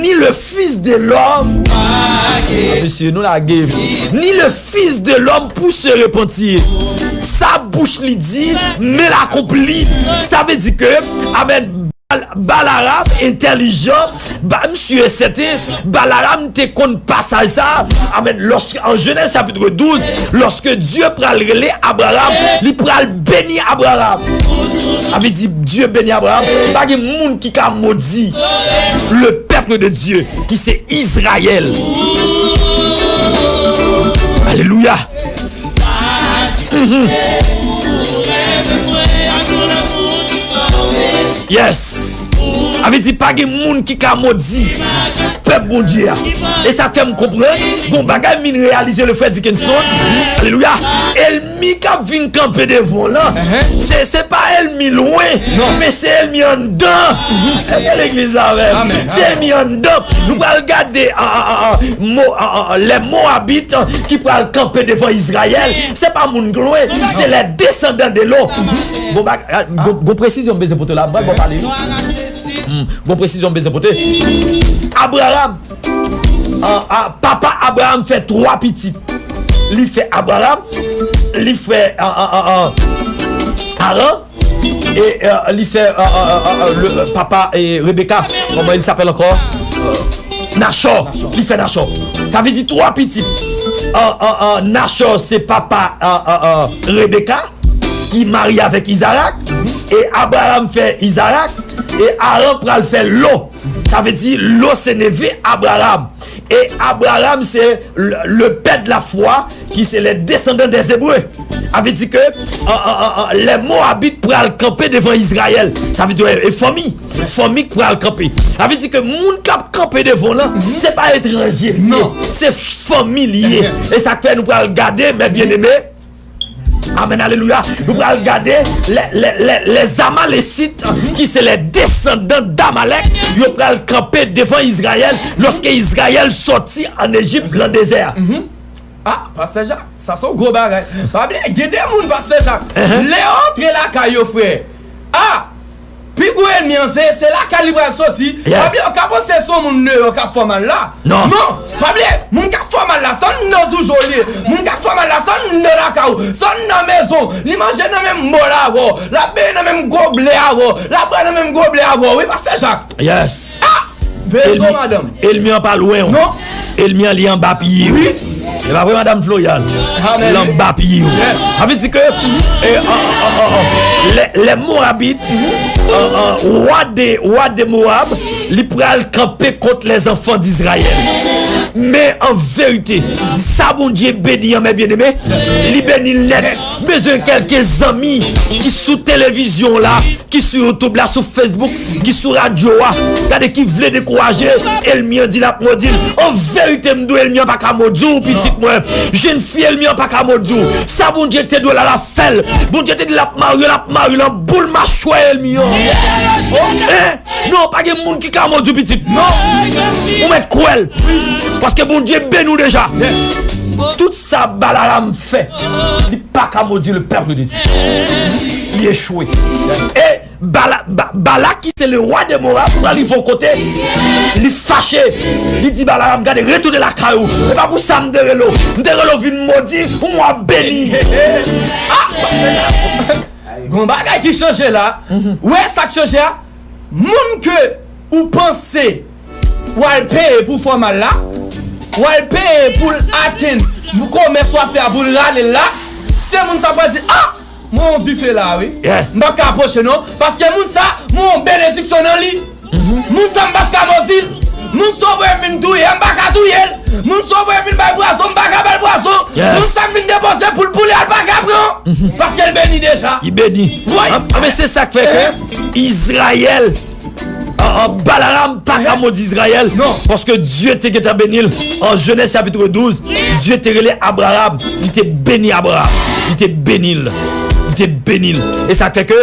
ni le fils de l'homme. Ah, mesye, nou lage. Ni le fils de l'homme pour se repentir. Sa bouch li di, men l akonpli. Sa vle di ke, amèn, Bal-, Balaram entèlijan, ba, misye sèten, Balaram te konn pasaj sa, amèn, lòske, an Jenèz chapit douz, lòske Dye pral rele Abraram, li pral beni Abraram. Sa vle di, Dye beni Abraram, pa gen moun ki ka modi le peuple de Dieu, ki se Izrayèl. Alelouya. Mhm. Yes. Sa vle di pa gen moun ki ka modi pèp Bondye a. E sa fè m konprann, gon bagay m vin reyalize, le frè Dickenson. Alelouya. Ènmi k ap vin kanpe devan w lan, se, se pa ènmi lwen, men se ènmi anndan. Èske legliz la avè m? Se ènmi anndan. Nou pral gade, a, a, a, a, mo, a, a, a, les Moabites ki pral kanpe devan Izrayèl. Se pa moun lwen, se les descendants de Lot. Bon, bag-, a, gon, gon presizyon m bezwen pote la, m pral ba w pale wi. Hmm, gon presizyon m bezwen pote. Abraram, a, a, papa Abraram fè twa pitit. Li fè Abraram, li fè, a, a, a, a, Aran, e, a, li fè, a, a, a, a, le, papa, e, Rebeka, comment il s'appelle encore? Nachò. Li fè Nachò. Sa vle di twa pitit. A, a, a, Nachò se papa, a, a, a, Rebeka, ki marye avèk Izarak, e Abraram fè Izarak, e Aran pral fè Lo. Sa vle di Lo se neve Abraram. E Abraram se le, le père de la foi, ki se les descendants des Hébreux. Sa vle di ke, an, an, an, an, les Moabites pral kanpe devan Izrayèl. Sa vle di, e, e fanmi. Fanmi k pral kanpe. Sa vle di ke moun k ap kanpe devan w lan, se pa etranje li ye. Se fanmi li ye. E sa k fè nou pral gade, mes bien-aimés, amèn, alelouya. Nou pral gade les, les, les, les Amalécites, ki se les descendants d'Amalek, yo pral kanpe devan Izrayèl lòske Izrayèl sòti ann Ejip, nan dezè a. Ah, Pastè Jak, sa se yon gwo bagay. Pa bliye, gen de moun, Pastè Jak, lè yo antre lakay yo, frè, ah, pi gwo ènmi an, se, se lakay li pral sòti. Pa bliye, yo ka panse se yon moun deyò k ap fè w mal la. Non. Non, pa bliye, moun k ap fè w mal la, se anndan toujou li ye. Moun k ap fè w mal la, se anndan lakay ou, se anndan mezon. Li manje nan menm bòl avè w, l ap benyen nan menm goblè avè w, l ap bwè nan menm goblè avè w, wi, Pastè Jak. Yes. Ah! Veso, madanm. Ènmi an pa lwen w. Non. Ènmi an li anba pye w. Wi. E pa vre, madanm Florial? Amen. L anba pye w. Yes. Sa vle di ke, e, an, an, an, an, les, les Moabites, an, an, wa de, wa de Moab, li pral kanpe kont les enfants d'Israël. Men an verite, sa Bondye beni an, mes bien-aimés, li beni l nèt. Bezwen kèlke zanmi ki sou televizyon la, ki sou YouTube la, sou Facebook, ki sou radyo a, gade, ki vle dekouraje, ènmi an di l ap modi l. An verite, m di w, ènmi an pa ka modi w, pitit mwen. Jèn fi, ènmi an pa ka modi w. Sa Bondye te di w la, l ap fè l. Bondye te di l ap mare w, l ap mare w nan boul machwè ènmi an. Hein? Non, pa gen moun ki ka modi w, pitit. Non. Ou mèt kwè l. Paske Bondye beni w deja. Tout sa Balaram fè, li pa ka modi le peuple de Dieu. Li echwe. E Bala-, Ba-, Balak ki se le wa de Moab, pral rive yon kote, li fache. Li di Balaram, gade, retounen lakay ou. E pa pou sa m te rele w. M te rele w vin modi, ou m w ap beni. Ah! Gon bagay ki chanje la. Ou wè sa k chanje a? Moun ke ou panse w al peye pou fè w mal la, w al peye pou l atenn komès w ap fè a, pou l rale l la, se moun sa pral di, ah! Mwen yon dife la, wi. Yes. M p ap ka apwoche, non. Paske moun sa, mwen yon benediksyon nan li. Moun sa m p ap ka modi l. Moun sa w voye vin touye, m pa ka touye l. Moun sa w voye vin bay pwazon, m pa ka ba l pwazon. Moun sa m vin depoze pou l boule a, l pa ka pran. Paske l beni deja. Li beni. Wi. An, an, men se sa k fè ke Izrayèl, an, an, Balaram pa ka modi Izrayèl. Non. Paske Dye te gentan beni l. An Jenèz chapit douz, Dye te rele Abraram. Li te beni Abraram. Li te beni l. Li te beni l. E sa k fè ke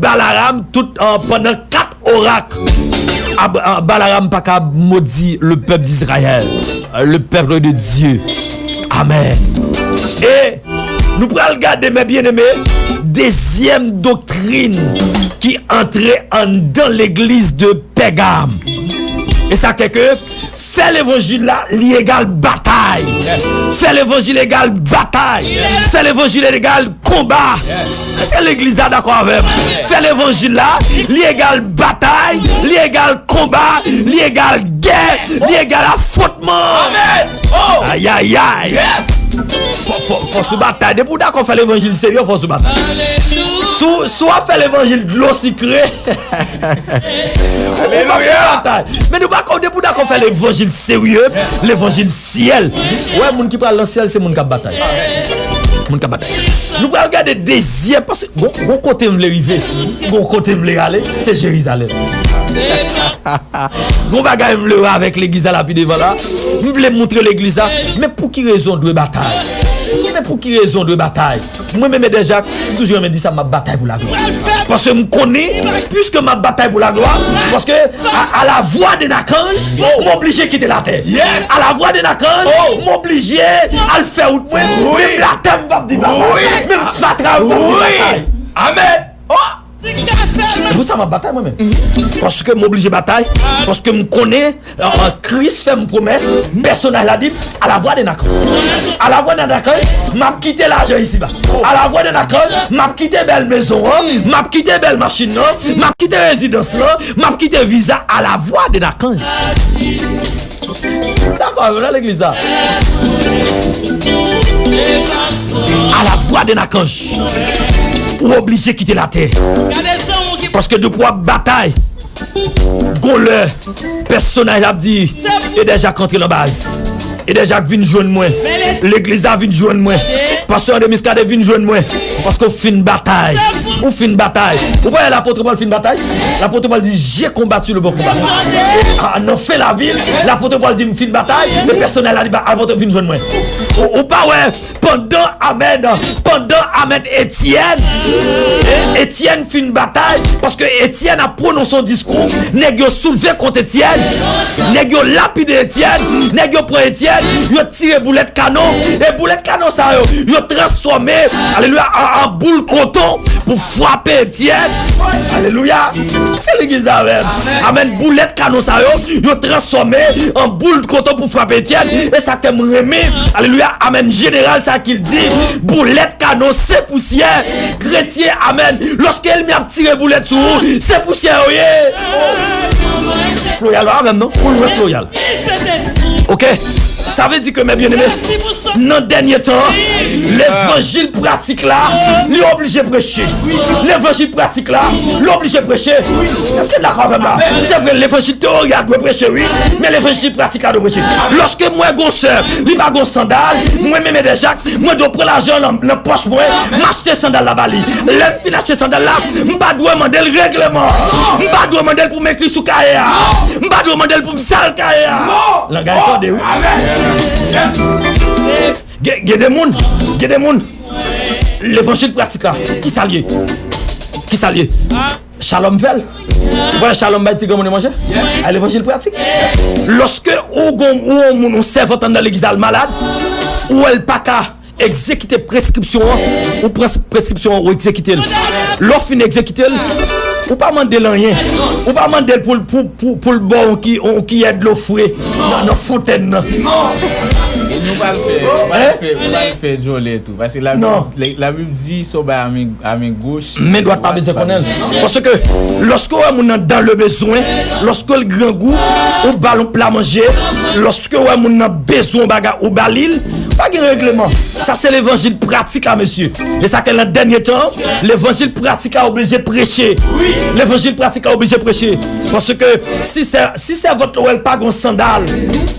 Balaram, tout, an, pandan kat orak. Ab- a- Balaram pa ka modi le pèp d'Izrayèl, le pèp de Dye. Amèn. E nou pral gade, mes bien-aimés, dezyèm doktrin ki antre anndan legliz de Pègam. E sa fè ke fè levanjil la, li egal batay. Fè levanjil egal batay. Fè levanjil egal konba. Èske legliz la dakò avè m? Fè levanjil la, li egal batay, li egal konba, li egal gè, li egal afwontman. Amèn. Oh. Ayayay. Yes. Fò, fò, fò sou batay. Depi w dakò fè levanjil serye, fò sou batay. Alelouya. Si w, si w ap fè levanjil dlo sikre, ou p ap fè batay. Men nou pa dakò, depi w dakò fè levanjil serye, levanjil syèl. Ou wè, moun ki pral nan syèl, se moun k ap batay. Moun k ap batay. Nou pral gade dezyèm, paske gon, gon kote m vle rive, gon kote m vle ale, se Jerizalèm. Gon bagay m vle wè avèk legliz la, la pi devan la. M vle moutre legliz la. Men pou ki rezon dwe batay? Men pou ki rezon dwe batay? Mwen menm, Edè Jak, m toujou renmen di sa, m ap batay pou laglwa. Paske m konnen, piske m ap batay pou laglwa, paske a, à la voix de Nakanj, m oblije kite latè. À la voix de Nakanj, m oblije al fè wout mwen, menm latè m p ap di batay, menm fatra yo p ap di batay. Amèn. Se pou sa m ap batay mwen menm. Paske m oblije batay, paske m konnen, euh, Kris fè m pwomès, pèsonaj la di m, à la voix de Nakanj. À la voix de Nakanj, m ap kite lajan isiba. À la voix de Nakanj, m ap kite bèl mezon an, m ap kite bèl machin nan, m ap kite rezidans lan, m ap kite viza à la voix de Nakanj. Dakò avè m nan legliz la. À la voix de Nakanj. Ou oblije kite latè. Paske depi w ap batay, gon lè, pèsonaj la ap di, Edè Jak antre nan baz. Edè Jak vin jwenn mwen. Legliz la vin jwenn mwen. Pastè André Muscadin vin jwenn mwen. Paske w fin batay. Ou fin batay. Ou pa wè lapot Pòl fin batay? Lapot Pòl di, j'ai combattu le bon combat. E, a, nan fen lavi l, lapot Pòl di, m fin batay. Men pèsonaj la di, ba, lapot vin jwenn mwen. Ou, ou pa wè, pandan, amèn, pandan, amèn, Etyèn, e, Etyèn fin batay, paske Etyèn ap pwononse yon diskou, nèg yo soulve kont Etyèn, nèg yo lapide Etyèn, nèg yo pran Etyèn, yo tire boulèt kanon, e boulèt kanon sa yo, yo transfòme, alelouya, an, an boul koton pou frape Etyèn. Alelouya. Se legliz la menm. Amèn. Boulèt kanon sa yo, yo transfòme an boul koton pou frape Etyèn. E sa ke m renmen, alelouya, amèn, jeneral sa ki l di, boulèt kanon se pousyè. Kretyen, amèn. Lòske ènmi ap tire boulèt sou ou, se pousyè yo ye. Floryal, pa avè m non. Ou lwen Floryal. Ok? Sa vle di ke, mes bien-aimés, nan dènye tan, levanjil pratik la, li oblije preche. Levanjil pratik la, li oblije preche. Èske n dakò avè m la? Se vre, levanjil teyori a dwe preche, wi, men levanjil pratik la dwe preche. Lòske m wè gon sè, li pa gon sandal, mwen menm Edè Jak, mwen dwe pran lajan nan, nan pòch mwen, m achte sandal la ba li. Lè m fin achte sandal la, m pa dwe mande l regleman. M pa dwe mande l pou m ekri sou kaye a. M pa dwe mande l pou m sal kaye a. Langay tande, wi. Gen, gen de moun, gen de moun, levanjil pratik la, ki sa l ye? Ki sa l ye? Shalom fè l. Ou pa wè Shalom bay ti granmoun yo manje? A levanjil pratik. Lòske ou gon, ou yon moun, yon sèvant anndan legliz al malad, ou wè l pa ka egzekite preskripsyon an, ou pran preskripsyon an, ou egzekite l. Lè w fin egzekite l, ou pa mande l anyen. Ou pa mande l pou l, pou, pou, pou l ba w yon ki-, yon kiyè dlo fre nan, nan fontèn nan. E nou pral fè, nou pral fè, nou pral fè djòlè tou. Paske Labib, Labib di se yon bagay a men, a men goch. Men dwat pa bezwen konnen l. Paske lòske w wè moun nan dans le besoin, lòske l grangou, ou ba l yon pla manje, lòske w wè moun nan bezwen yon bagay, ou ba li l, Pa gen regleman. Sa se levanjil pratik la, mesye. E sa ke nan dènye tan, levanjil pratik la oblije preche. Levanjil pratik la oblije preche. Paske si sè, si sèvant ou wè l pa gen sandal,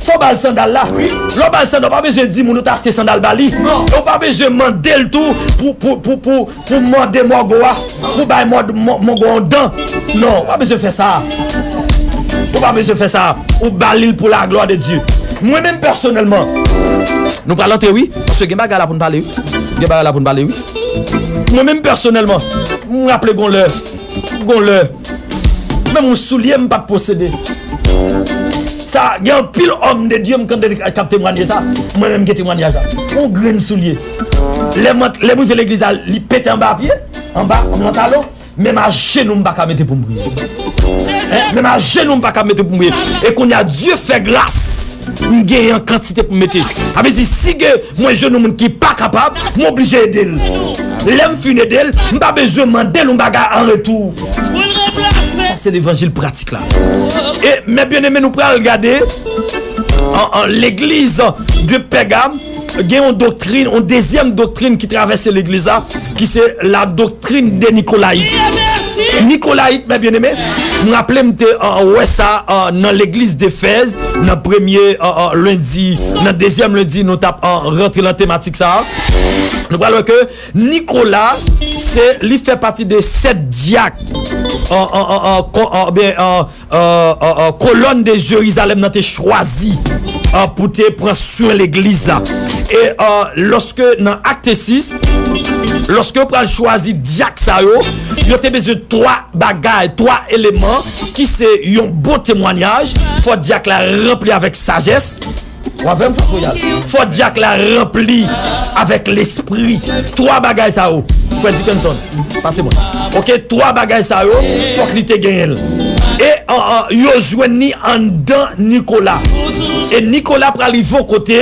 fò w ba l sandal la. Lè w ba l sandal, ou pa bezwen di moun ou ta achte sandal ba li. E ou pa bezwen mande l tou pou, pou, pou, pou, pou mande mògo a, pou bay mòd, mò-, mògo a yon dan. Non, ou pa bezwen fè sa. Ou pa bezwen fè sa. Ou ba li l pou la glwa de Dye. Mwen menm pèsonèlman, nou pral antre wi, paske gen bagay la pou n pale wi. Gen bagay la pou n pale wi. Mwen menm pèsonèlman, m raple gon lè, gon lè, menm yon soulye m pa t posede. Sa, gen anpil òm de Dye m tande k ap temwanye sa. Mwen menm gen temwanyaj la. Yon grenn soulye. Lè mwen, lè m rive legliz la, li pete anba pye, anba, anba talon. Menm ajenou m pa ka mete pou m priye. Hein? Menm ajenou m pa ka mete pou m priye. E kounye a, Dye fè gras, m gen yon kantite pou m mete. Sa vle di, si gen mwen jenou moun ki pa kapab, m oblije ede l. Lè m fin ede l, m pa bezwen mande l yon bagay an retou. Sa se levanjil pratik la. E, mes bien-aimés, nou pral gade an, an legliz de Pègam, gen yon doktrin, yon dezyèm doktrin ki travèse legliz la, ki se la doctrine des Nicolaïtes. Nikolayit, mes bien-aimés, m raple m te, euh, wè sa, euh, nan legliz Defèz, nan premye, euh, euh, lendi, nan dezyèm lendi, nou t ap, euh, rantre nan tematik sa a. Nou pral wè ke Nikola, se, li fè pati de sèt dyak, euh, euh, euh, euh, ko-, euh, ben, euh, euh, euh, euh, kolòn de Jerizalèm nan te chwazi, euh, pou te pran swen legliz la. E, euh, lòske nan Akte sis, lòske yo pral chwazi dyak sa yo, yo te bezwen twa bagay, twa eleman ki se yon bon temwanyaj, fò dyak la ranpli avèk sajès, w avè m, frè Koyal? Fò dyak la ranpli avèk Lespri. Twa bagay sa yo. Frè Dickenson, pase mwen. Oke, twa bagay sa yo, fòk li te genyen l. E, an, an, yo jwenn li anndan Nikola. E Nikola pral rive yon kote,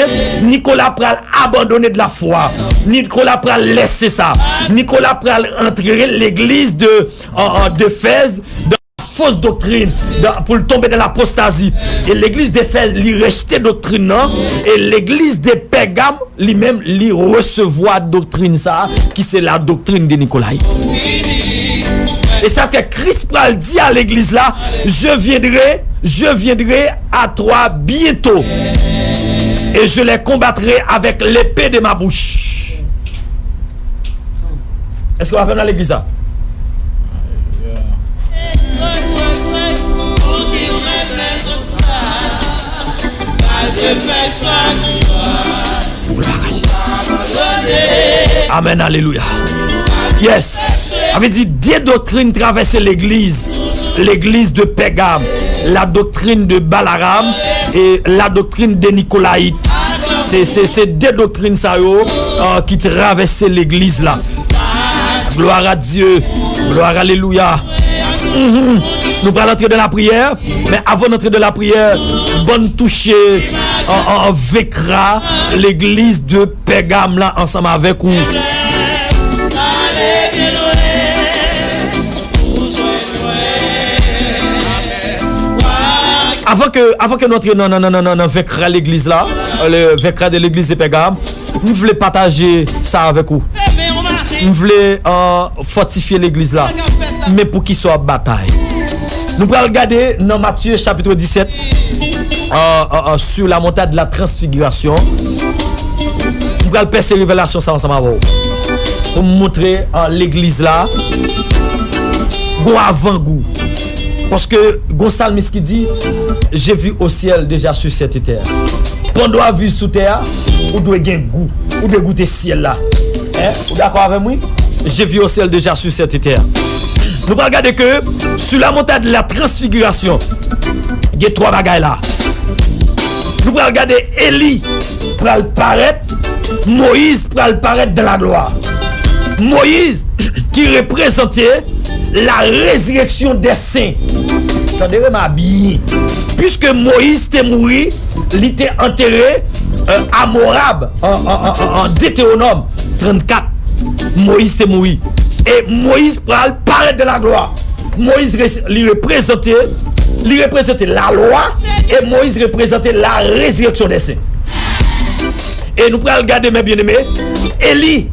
Nikola pral abandone de la fwa. Nikola pral lèse sa. Nikola pral antre legliz de, an, an, de Fèz, fos doktrin, dan, pou l tonbe nan lapostazi. E legliz de Fèz, li rejte doktrin nan, e legliz de Pègam, li menm, li resevwa doktrin sa a, ki se la doctrine de Nicolas. E sa fè Kris pral di a legliz la, je viendrai, je viendrai à toi bientôt, et je les combattrai avec l'épée de ma bouche. Èske w avè m nan legliz la? Amèn, alelouya. Yes. Sa vle di de doktrin travèse legliz. Legliz de Pègam. La doctrine de Balaram e la doctrine de Nicolas. Se, se, se de doktrin sa yo, euh, ki travèse legliz la. Gloire à Dieu. Gloire, alelouya. Mhm. Nou pral antre dan lapriyè, men avan n antre dan lapriyè, bann touche an, an, an vekra legliz de Pègam la ansanm avèk ou. Avan ke, avan ke nou antre nan, nan, nan, nan, nan, nan vekra legliz la, euh, le vekra de legliz de Pègam, m vle pataje sa avèk ou. M vle, euh, fòtifye legliz la. Men pou ki sa w ap batay? Nou pral gade nan Matye chapit disèt, euh, euh, euh, sur la montagne de la transfiguration. M pral pèse revelasyon sa ansanm avè w. Pou m montre, euh, legliz la gon avangou. Paske gon salmis ki di, je vis au ciel déjà sur cette terre. Pandan w ap viv sou tè a, ou dwe gen gou. Ou dwe goute syèl la. Hein? Ou dakò avè m, wi? Je vis au ciel déjà sur cette terre. Nou pral gade ke sur la montagne de la transfiguration, gen twa bagay la. Nou pral gade Eli pral parèt, Moyiz pral parèt dans la gloire. Moyiz ki reprezante la résurrection des saints. Tande rema byen. Puiske Moyiz te mouri, li te antere, euh, a Moab, an, an, an, an, an Detewonòm trannkat. Moyiz te mouri. E Moyiz pral parèt dans la gloire. Moyiz res-, li reprezante, li reprezante lalwa, e Moyiz reprezante la résurrection des saints. E nou pral gade, mes bien-aimés, Eli,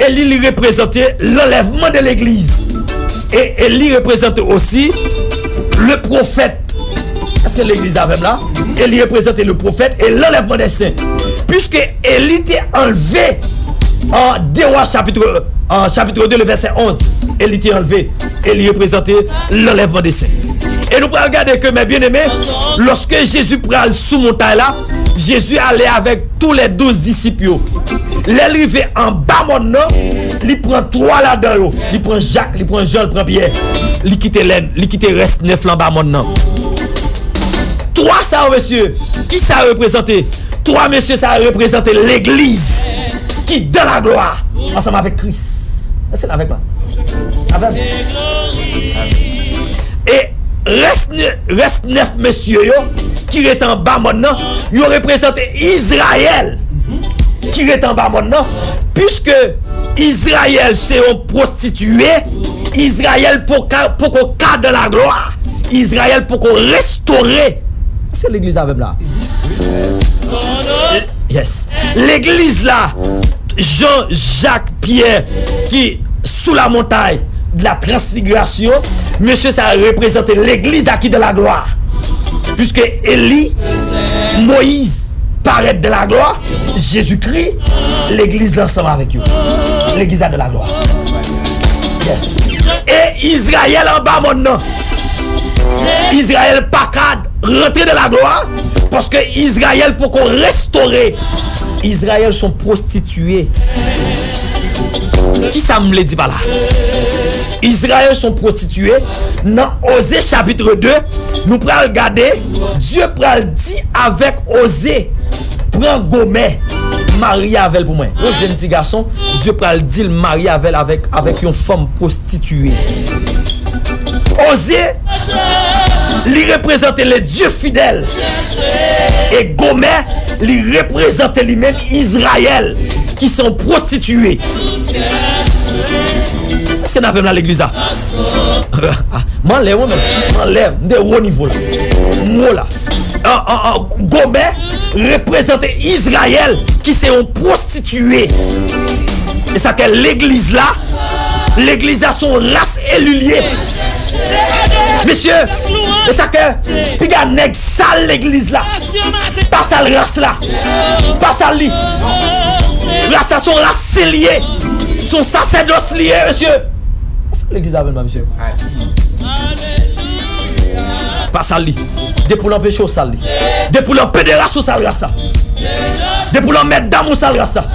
Eli li reprezante lanlèvman de legliz. E Eli reprezante osi le pwofèt. Èske legliz avè m la? Eli reprezante le pwofèt e lanlèvman de sen. Piske Eli te anlve an de Wa chapit, an chapit de, le vèsè onz, Eli te anlve. Eli reprezante lanlèvman de sen. E nou pral gade ke, mes bien-aimés, lòske Jezi pral sou montay la, Jezi ale avèk tou lè douz disip yo. Lè l rive anba mòn nan, li pran twa ladan yo. Li pran Jak, li pran Jan, li pran Pyè. Li kite lè, li kite rès nèf lan anba mòn nan. Twa sa yo, mesye, ki sa yo reprezante? Twa mesye sa yo reprezante legliz ki dans la gloire ansanm avèk Kris. Èske n avèk mwen? Avè m? E rès ne-, rès nèf mesye yo ki rete anba mòn nan, yo reprezante Izrayèl ki rete anba mòn nan, piske Izrayèl se yon pwostitiye, Izrayèl poko, poko ka dans la gloire, Izrayèl poko restore. Èske legliz avè m la? Yes. Legliz la, Jan, Jak, Pyè, ki sou la montagne de la transfiguration, mesye sa reprezante legliz la ki dans la gloire. Puisque Eli, Moyiz parèt dans la gloire, Jezikri, legliz la ansanm avèk yo. Legliz la dans la gloire. Yes. E Izrayèl anba mòn nan. Izrayèl pa ka rantre dans la gloire, paske Izrayèl poko restore. Izrayèl se yon pwostitiye. Kisa m vle di pa la? Izrayèl se yon pwostitiye. Nan Oze chapit de, nou pral gade, Dye pral di avèk Oze, pran Gomè, marye avè l pou mwen. Yon jèn ti gason, Dye pral di l marye avè l avèk, avèk yon fanm pwostitiye. Oze, li reprezante le Dye fidèl. E Gomè, li reprezante li menm Izrayèl, ki se yon pwostitiye. Èske n avè m la legliz la? M anlè, mwen menm. M anlè, m de wo nivo la. M wo la. An, an, an, Gomè reprezante Izrayèl, ki se yon pwostitiye. E sa ke legliz la, legliz la se yon ras eli l ye. Mesye, e sa ke piga nèg sal legliz la. Pa sal ras la. Pa sal li. Ras la se yon ras sen li ye. Se yon sasèdòs li ye, mesye. Èske legliz avè m la, mesye? Pa sal li. Depi w nan peche, w sal li. Depi w nan pederas, w sal ras la. Depi w nan mèt dam, w sal ras la.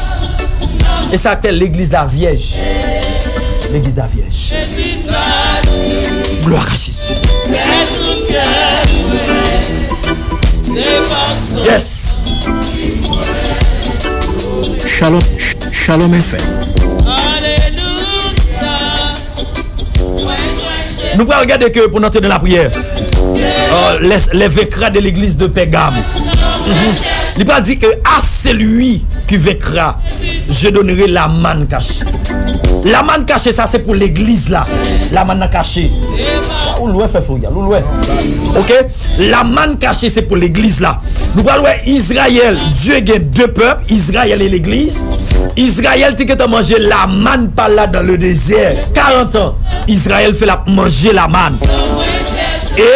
E sa k fè legliz la vyèj. Legliz la vyèj. Glwa a Jezi. Yes. Shalom, sh-, Shalom F M. Nou pral gade ke pou n antre nan lapriyè. Euh, les, les vaincras de l'église de Pergame. Mhm. Li pral di ke à celui qui vaincra, je donnerai la manne cachée. La manne cachée, sa se pou legliz la. La manne nan kache. Ou lwen, frè Florian, ou lwen. Ok? La manne cachée, se pou legliz la. Nou pral wè Izrayèl, Dye gen de pèp, Izrayèl e legliz. Izrayèl te gentan manje lamann pa l la dans le désert. Karant an, Izrayèl fè l ap manje lamann. E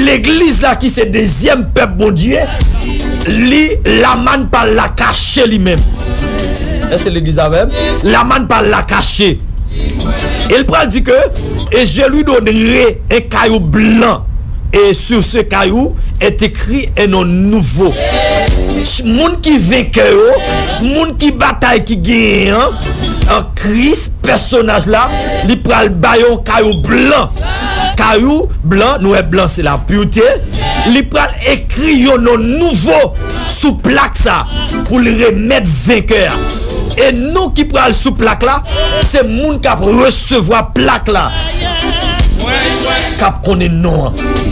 legliz la ki se dezyèm pèp Bondye, li, lamann pa l la kache li menm. Èske legliz avè m? Lamann pa l la kache. E l pral di ke, et je lui donnerai un caillou blanc, et sur ce caillou est écrit un nom nouveau. Ch-, moun ki venkè yo, moun ki batay ki genyen an, an Kris, pèsonaj la, li pral ba yo yon kayou blan. Kayou blan, nou wè blan se la pureté. Li pral ekri yon non nouvo sou plak sa pou l remèt venkè a. E non ki pral sou plak la, se moun k ap resevwa plak la k ap konnen non an.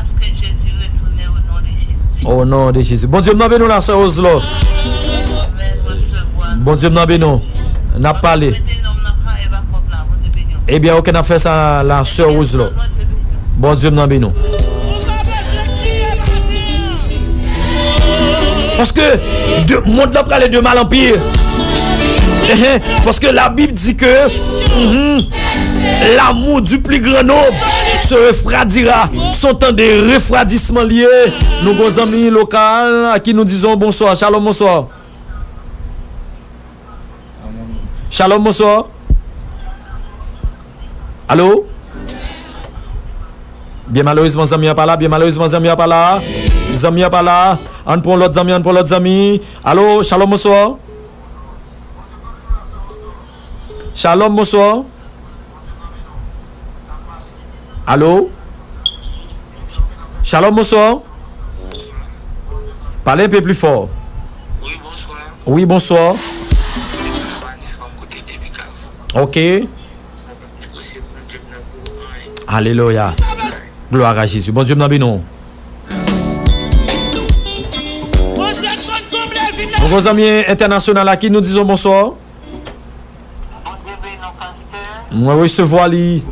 Paske Jezi retounen o non de Jezi. O non de Jezi. Bondye m nan beni w la, sè Roselot. Amèn, resevwa. Bondye m nan beni w. N ap pale. Mete nonm nan fire bakòp la, Bondye beni w. Ebyen, oke, n ap fè sa la, sè Roselot. Bondye beni w. Bondye m nan beni w. Paske de, mond la prale de mal an pi. Ehe, paske Labib di ke, mhm, l'amour du plus grand nombre se refroidira. Son tan de refwadisman l ye. Nou gon zanmi lokal a ki nou dizon bonswa. Shalom, bonswa. Shalom, bonswa. Alo? Byen malerezman, zanmi an pa la. Byen malerezman, zanmi an pa la. Zanmi an pa la. Ann pran lòt zanmi, ann pran lòt zanmi. Alo, shalom, bonswa. Shalom, bonswa. Alo? Shalom, bonswa. Pale enpe pli fò. Wi, bonswa. Wi, bonswa. Mwen se Manis, mwen koute depi Kavo. Ok. Alelouya. Glwa a Jezi. Bondye m nan beni w. Nou gon zanmi entènasyonal la ki nou dizon bonswa. Bondye beni w, pastè. Mwen resevwa li.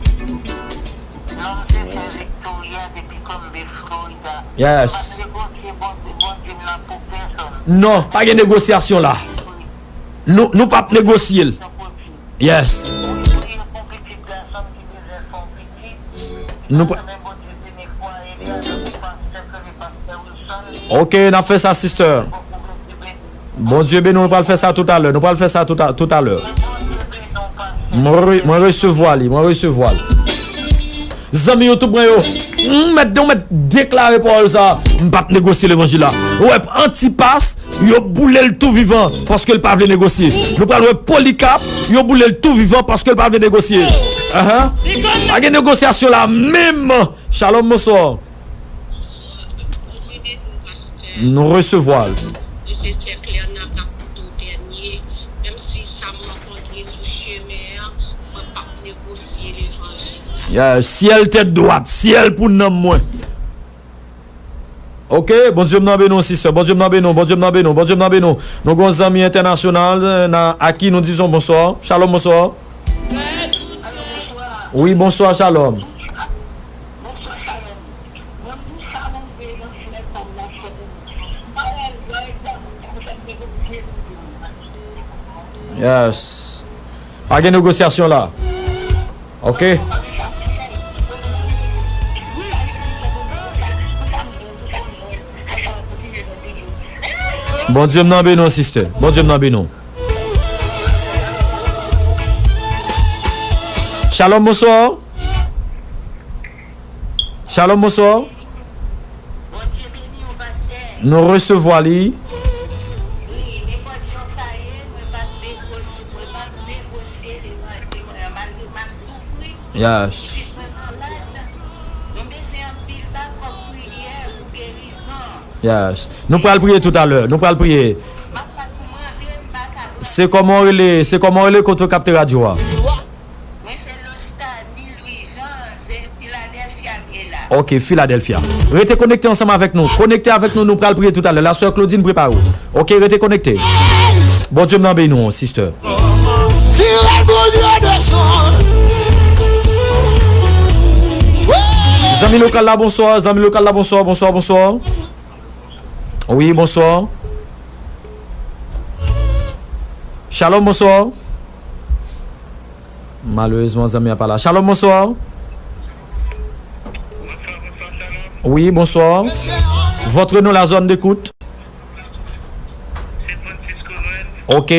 Non, m se sè Victoria depi Tampa, Florida. Yes. M ap negosye Bondye, Bondye m nan pou pèsonn. Non, pa gen negosyasyon la. Nou, nou p ap negosye l. Yes. Ou priye pou pitit gason m ki bezwen fè yon pitit. Nou pa- Bondye beni fwaye li avèk pastè Felipe, pastè Wilson. Ok, n ap fè sa, sister. Bondye beni w, nou pral fè sa toutalè. Nou pral fè sa touta-, toutalè. Mwen re-, mwen resevwa li, mwen resevwa li. Zanmi YouTube mwen yo, m mèt, nou mèt deklare pawòl sa a. M p ap negosye levanjil la. Ou wè, Antipas, yo boule l tou vivan paske l pa vle negosye. Nou pral wè Polikap, yo boule l tou vivan paske l pa vle negosye. Ahan. Pa gen negosyasyon la menm. Shalom, bonswa. Bonswa, Bondye beni w, pastè. Nou resevwa l. Mwen se sè Klèna k ap koute w dènye. Menm si sa m rankontre sou chemen an, mwen p ap negosye levanjil la. Ya, syèl tèt dwat, syèl pou nanm mwen. Ok, Bondye m nan beni w, sister. Bondye m nan beni w, Bondye m nan beni w, Bondye m nan beni w. Nou gon zanmi entènasyonal, eh, nan, a ki nou dizon bonswa. Shalom, bonswa. Wi, bonswa, shalom. Yes. Pa gen negosyasyon la. Ok. Bondye m nan beni w, sister. Bondye m nan beni w. Shalom, bonswa. Shalom, bonswa. Bondye beni w, pastè. Nou resevwa li. Wi, nenpòt jan sa ye, mwen p ap negosye, mwen p ap negosye levanjil mwen an, malgre m ap soufri. Yes. Pitit mwen malad. Mwen bezwen anpil backup priyè pou gerizon. Yes. Nou pral priye toutalè. Nou pral priye. M ap pral pou mwen vre, m pa ka pran. Se kòman w rele, se kòman w rele kote w kapte radyo a? Mwen se Lostani Louis Jean, se Philadelphia m ye la. Ok, Philadelphia. Rete konekte ansanm avèk nou. Konekte avèk nou, nou pral priye toutalè. La sè Claudine prepare w. Ok, rete konekte. Bondye m nan beni w, sister. Zanmi lokal la, bonswa. Zanmi lokal la, bonswa, bonswa, bonswa. Wi, bonswa. Shalom, bonswa. Malerezman, zanmi an pa la. Shalom, bonswa. Wi, bonswa. Votre nom, la zone d'écoute. Ok.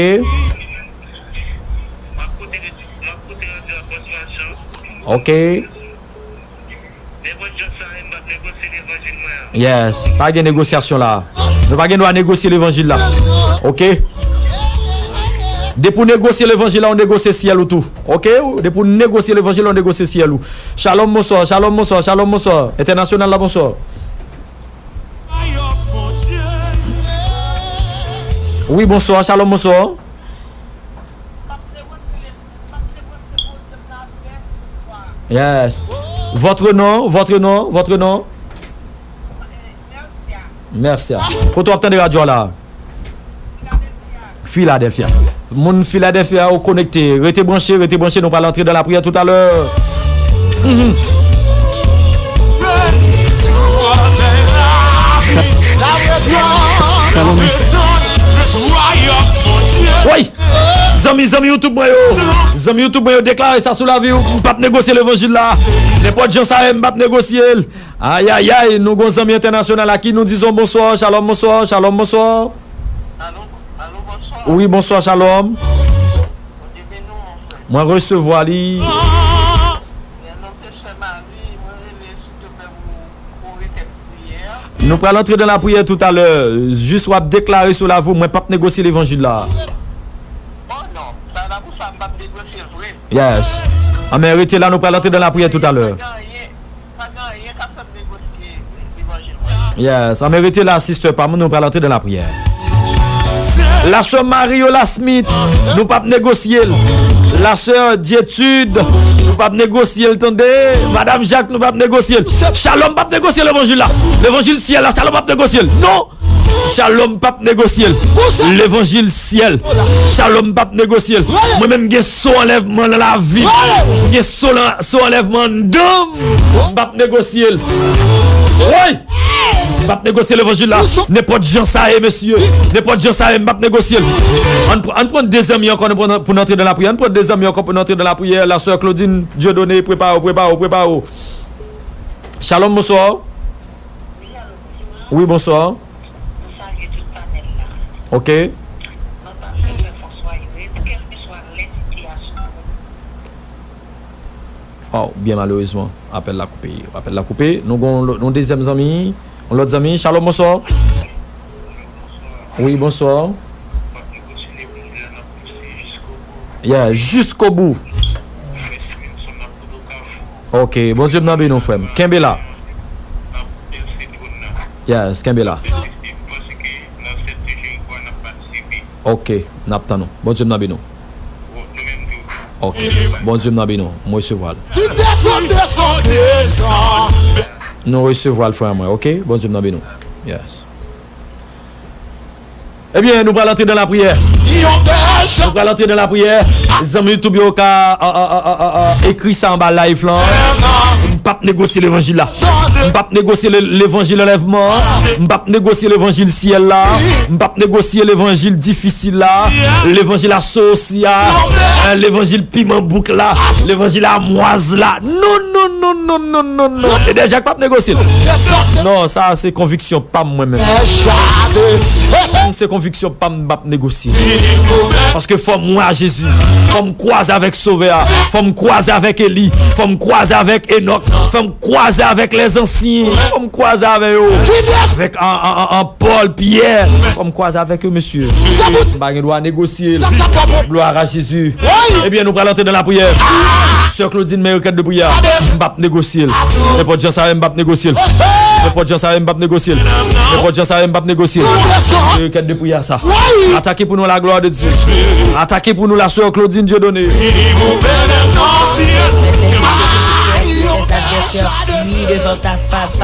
Ok. Yes, pa gen negosyasyon la. Nou pa gen dwa negosye levanjil la. Ok? Depi w negosye levanjil la, w negosye syèl ou tou. Ok? Depi w negosye levanjil la, w negosye syèl ou. Shalom, bonswa. Shalom, bonswa. Shalom, bonswa. Entènasyonal la, bonswa. Wi, bonswa. Shalom, bonswa. Yes. Votre nom, votre nom, votre nom. Mercia. Kote w ap tande radyo a la? Philadelphia. Moun Philadelphia, ou konekte. Rete branche, rete branche. Nou pral antre dans la prière tout à l'heure. Mhm. Shalom. Woy! Zanmi, zanmi YouTube mwen yo. Zanmi YouTube mwen yo, deklare sa sou lavi w. M p ap negosye levanjil la. Nenpòt jan sa ye, m p ap negosye l. Ayayay, nou gon zanmi entènasyonal la ki nou dizon bonswa. Shalom, bonswa. Shalom, bonswa. Alo, alo, bonswa. Wi, bonswa, shalom. Bondye beni w, mon frè. Mwen resevwa li. Nou pral antre dan lapriyè toutalè. Jis w ap deklare sou lavi w, mwen p ap negosye levanjil la. Yes. Anmè, rete la, nou pral antre dan lapriyè toutalè. Yes, anmè, rete la, sister pa m, nou pral antre dan lapriyè. Lasè Mario Lasmith, nou p ap negosye l. Lasè Dietid, nou p ap negosye l, tande. Madam Jacques, nou p ap negosye l. Shalom p ap negosye levanjil la. Levanjil syèl la, Shalom p ap negosye l. Non! Shalom p ap negosye l. Levanjil syèl. Shalom p ap negosye l. Mwen menm gen so anlèvman nan lavi m. Gen so, so anlèvman anndan m. M p ap negosye l. Woy! M p ap negosye levanjil la. Nenpòt jan sa ye, mesye. Nenpòt jan sa ye, m p ap negosye l. Ann pr-, ann pran de zanmi ankò, nou pran, pou n antre dan lapriyè. Ann pran de zanmi ankò pou n antre dan lapriyè. Lasè Claudine Dieudonné, prepare w, prepare w, prepare w. Shalom, bonswa. Wi, bonswa. Ok. Oh, byen malerezman, apèl la koupe. Apèl la koupe. Nou gon lo-, yon dezyèm zanmi, yon lòt zanmi. Shalom, bonswa. Wi, bonswa. Yeah, jiskobou. Ok, Bondye m nan beni w, frè m. Kenbe la. Yes, kenbe la. Ok, n ap tann ou. Bondye m nan beni w. Ok, Bondye m nan beni w. M resevwa l. Nou resevwa l, frè mwen, ok? Bondye m nan beni w. Yes. Ebyen, nou pral antre nan lapriyè. Nou pral antre nan lapriyè. Zanmi YouTube yo ka, a, a, ekri sa anba live lan. M p ap negosye levanjil la. M p ap negosye le-, levanjil anlèvman an. M p ap negosye levanjil syèl la. M p ap negosye levanjil difisil la. Levanjil asosi a. Levanjil piman bouk la. Levanjil amwaz la. Non, non, non, non, non, non, non. E deja k p ap negosye l. Non, sa se konviksyon pa m mwen menm. Se konviksyon pa m, m p ap negosye. Paske fò m wè a Jezi. Fò m kwaze avèk Sovè a. Fò m kwaze avèk Eli. Fò m kwaze avèk Enòk. Fò m kwaze avèk lèzansyen. Fò m kwaze avèk yo. Avèk an, an, an, an Pòl, Pyè. Fò m kwaze avèk yo, mesye. M pa gen dwa negosye. Glwa a Jezi. Ebyen, nou pral antre nan lapriyè. Sè Claudine, men rekèt de priyè. M p ap negosye l. Nenpòt jan sa ye, m p ap negosye l. Nenpòt jan sa ye, m p ap negosye l. Nenpòt jan sa ye, m p ap negosye l. Men rekèt de priyè sa. Atake pou nou la gloire de Dieu. Atake pou nou la sè Claudine Dieudonné. Ses adversaires fuient devant ta face.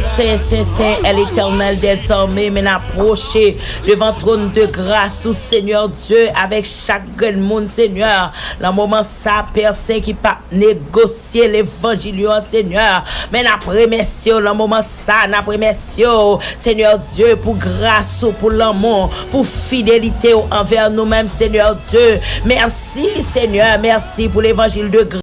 Saint, Saint, Saint est l'Éternel des armées, men n apwoche devan twòn de gras ou, Senyè Dye, avèk chak grenn moun, Senyè. Nan moman sa, Pè Sen, ki p ap negosye levanjil yo an, Senyè. Men n ap remèsye w nan moman sa, n ap remèsye w, Senyè Dye, pou gras ou, pou lanmou, pou fidelite w anvè nou menm, Senyè Dye. Mèsi, Senyè, mèsi pou levanjil de gras.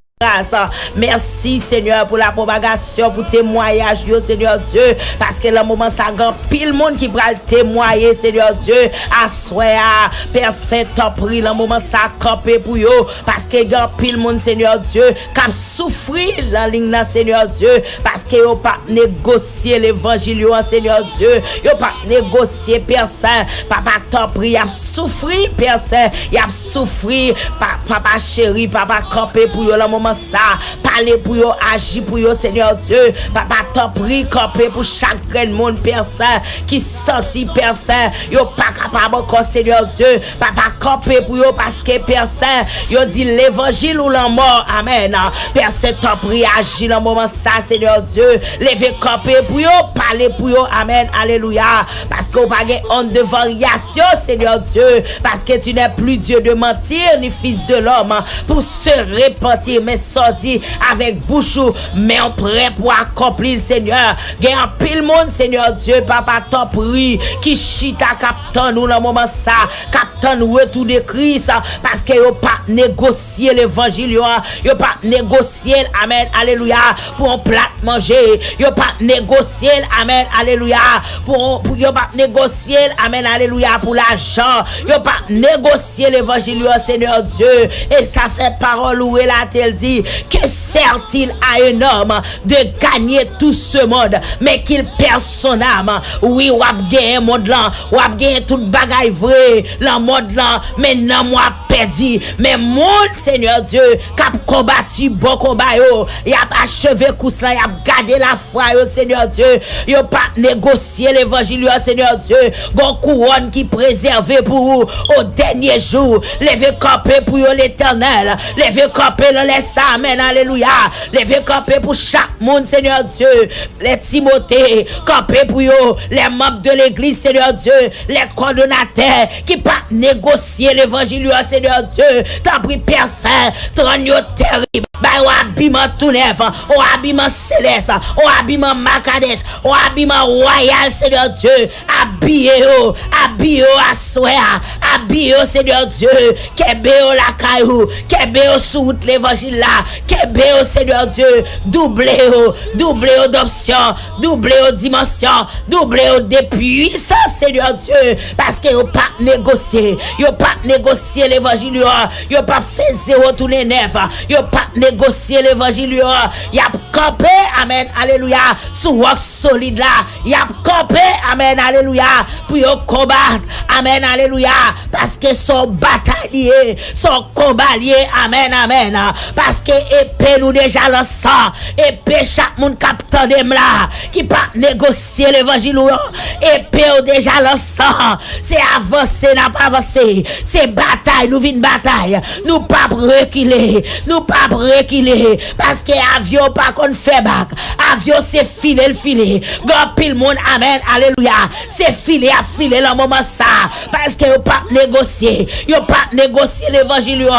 Mèsi, Senyè, pou lapwopagasyon, pou temwayaj yo, Senyè Dye, paske nan moman sa, gen anpil moun ki pral temwaye, Senyè Dye, aswè a, Pè Sen, tanpri, nan moman sa, kanpe pou yo, paske gen anpil moun, Senyè Dye, k ap soufri nan liy nan, Senyè Dye, paske yo p ap negosye levanjil yo an, Senyè Dye, yo p ap negosye, Pè Sen, Papa, tanpri, y ap soufri, Pè Sen, y ap soufri, Pa-, Papa cheri, Papa, kanpe pou yo nan moman sa, pale pou yo, aji pou yo, Senyè Dye, Papa, tanpri, kanpe pou chak grenn moun, Pè Sen, ki santi, Pè Sen, yo pa kapab ankò, Senyè Dye, Papa, kanpe pou yo, paske, Pè Sen, yo di levanjil ou lanmò, amèn. Pè Sen, tanpri, aji nan moman sa, Senyè Dye, leve kanpe pou yo, pale pou yo, amèn, alelouya, paske ou pa gen ond de varyasyon, Senyè Dye, paske tu n'es plus Dieu de mentir, ni fils de l'homme, pour se repentir, men sa w di avèk bouch ou, men w prè pou akonpli l, Senyè. Gen anpil moun, Senyè Dye, Papa, tanpri, ki chita, k ap tann ou nan moman sa, k ap tann retou de Kris, paske yo p ap negosye levanjil yo an, yo p ap negosye l, amèn, alelouya, pou yon plat manje, yo p ap negosye l, amèn, alelouya, pou, pou, yo p ap negosye l, amèn, alelouya, pou lajan, yo p ap negosye levanjil yo an, Senyè Dye, e sa fè pawòl ou relate l di, Que sert-il à un homme de gagner tout ce monde, mais qu'il perd son âme? Wi, w ap genyen mond lan, w ap genyen tout bagay vre nan mond lan, men nanm w ap pèdi. Men moun, Senyè Dye, k ap konbati bon konba yo, y ap acheve kous lan, y ap gade lafwa yo, Senyè Dye. Yo p ap negosye levanjil yo, Senyè Dye. Gon kouwòn ki prezève pou ou o dènye jou. Leve kanpe pou yo, Letènèl. Leve kanpe nan lè sa, amèn, alelouya. Leve kanpe pou chak moun, Senyè Dye. Les Timothées, kanpe pou yo. Les membres de l'église, Senyè Dye. Les coordonnateurs ki p ap negosye levanjil yo, Senyè Dye. Tanpri, Pè Sen, rann yo terib. Bay yo abiman tou nèf, yon abiman selès, yon abiman makadèch, yon abiman wayal, Senyè Dye. Abiye yo, abiye yo aswè a, abiye yo, Senyè Dye. Kenbe yo lakay ou, kenbe yo sou wout levanjil la, kenbe yo, Senyè Dye. Double yo, double yo dopsyon, double yo dimansyon, double yo de pwisans, Senyè Dye, paske yo p ap negosye, yo p ap negosye levanjil yo, yo p ap fè zewo tounen nèf, yo p ap negosye levanjil yo, y ap kanpe, amèn, alelouya, sou wòk solid la, y ap kanpe, amèn, alelouya, pou yo konbat, amèn, alelouya, paske se yon batay li ye, se yon konba li ye, amèn, amèn, paske epe nou deja lan san, epe chak moun k ap tande m la, ki p ap negosye levanjil ou an, epe w deja lan san, se avanse n ap avanse, se batay nou vin batay, nou p ap rekile, nou p ap rekile, paske avyon pa konn fè bak, avyon se file l file, gen anpil moun, amèn, alelouya, se file y ap file lan moman sa, paske yo p ap negosye, yo p ap negosye levanjil yo,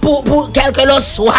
pou, pou kèlkelanswa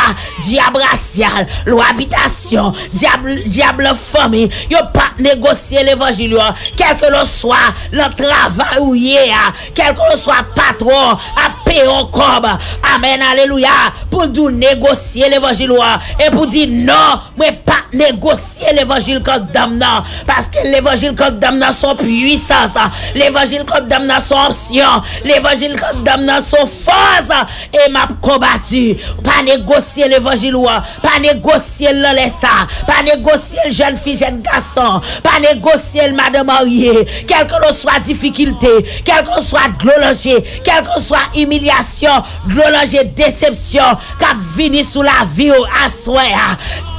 dyab rasyal, lwa bitasyon, dyab, dyab lan fanmi, yo p ap negosye levanjil yo, kèlkelanswa lan travay ou ye a, kèlkelanswa patwon ap peye w kòb, amèn, alelouya, pou l di w negosye levanjil ou an, e pou di non, mwen p ap negosye levanjil kandam nan, paske levanjil kandam nan se yon pwisans, levanjil kandam nan se yon opsyon, levanjil kandam nan se yon fòs, e m ap konbati. Pa negosye levanjil ou an, pa negosye l nan lè sa, pa negosye l jèn fi, jèn gason, pa negosye l madan marye, kèlkelanswa difikilte, kèlkelanswa dlo lanje, kèlkelanswa imilyasyon, dlo lanje, desepsyon k ap vini sou lavi w aswè a.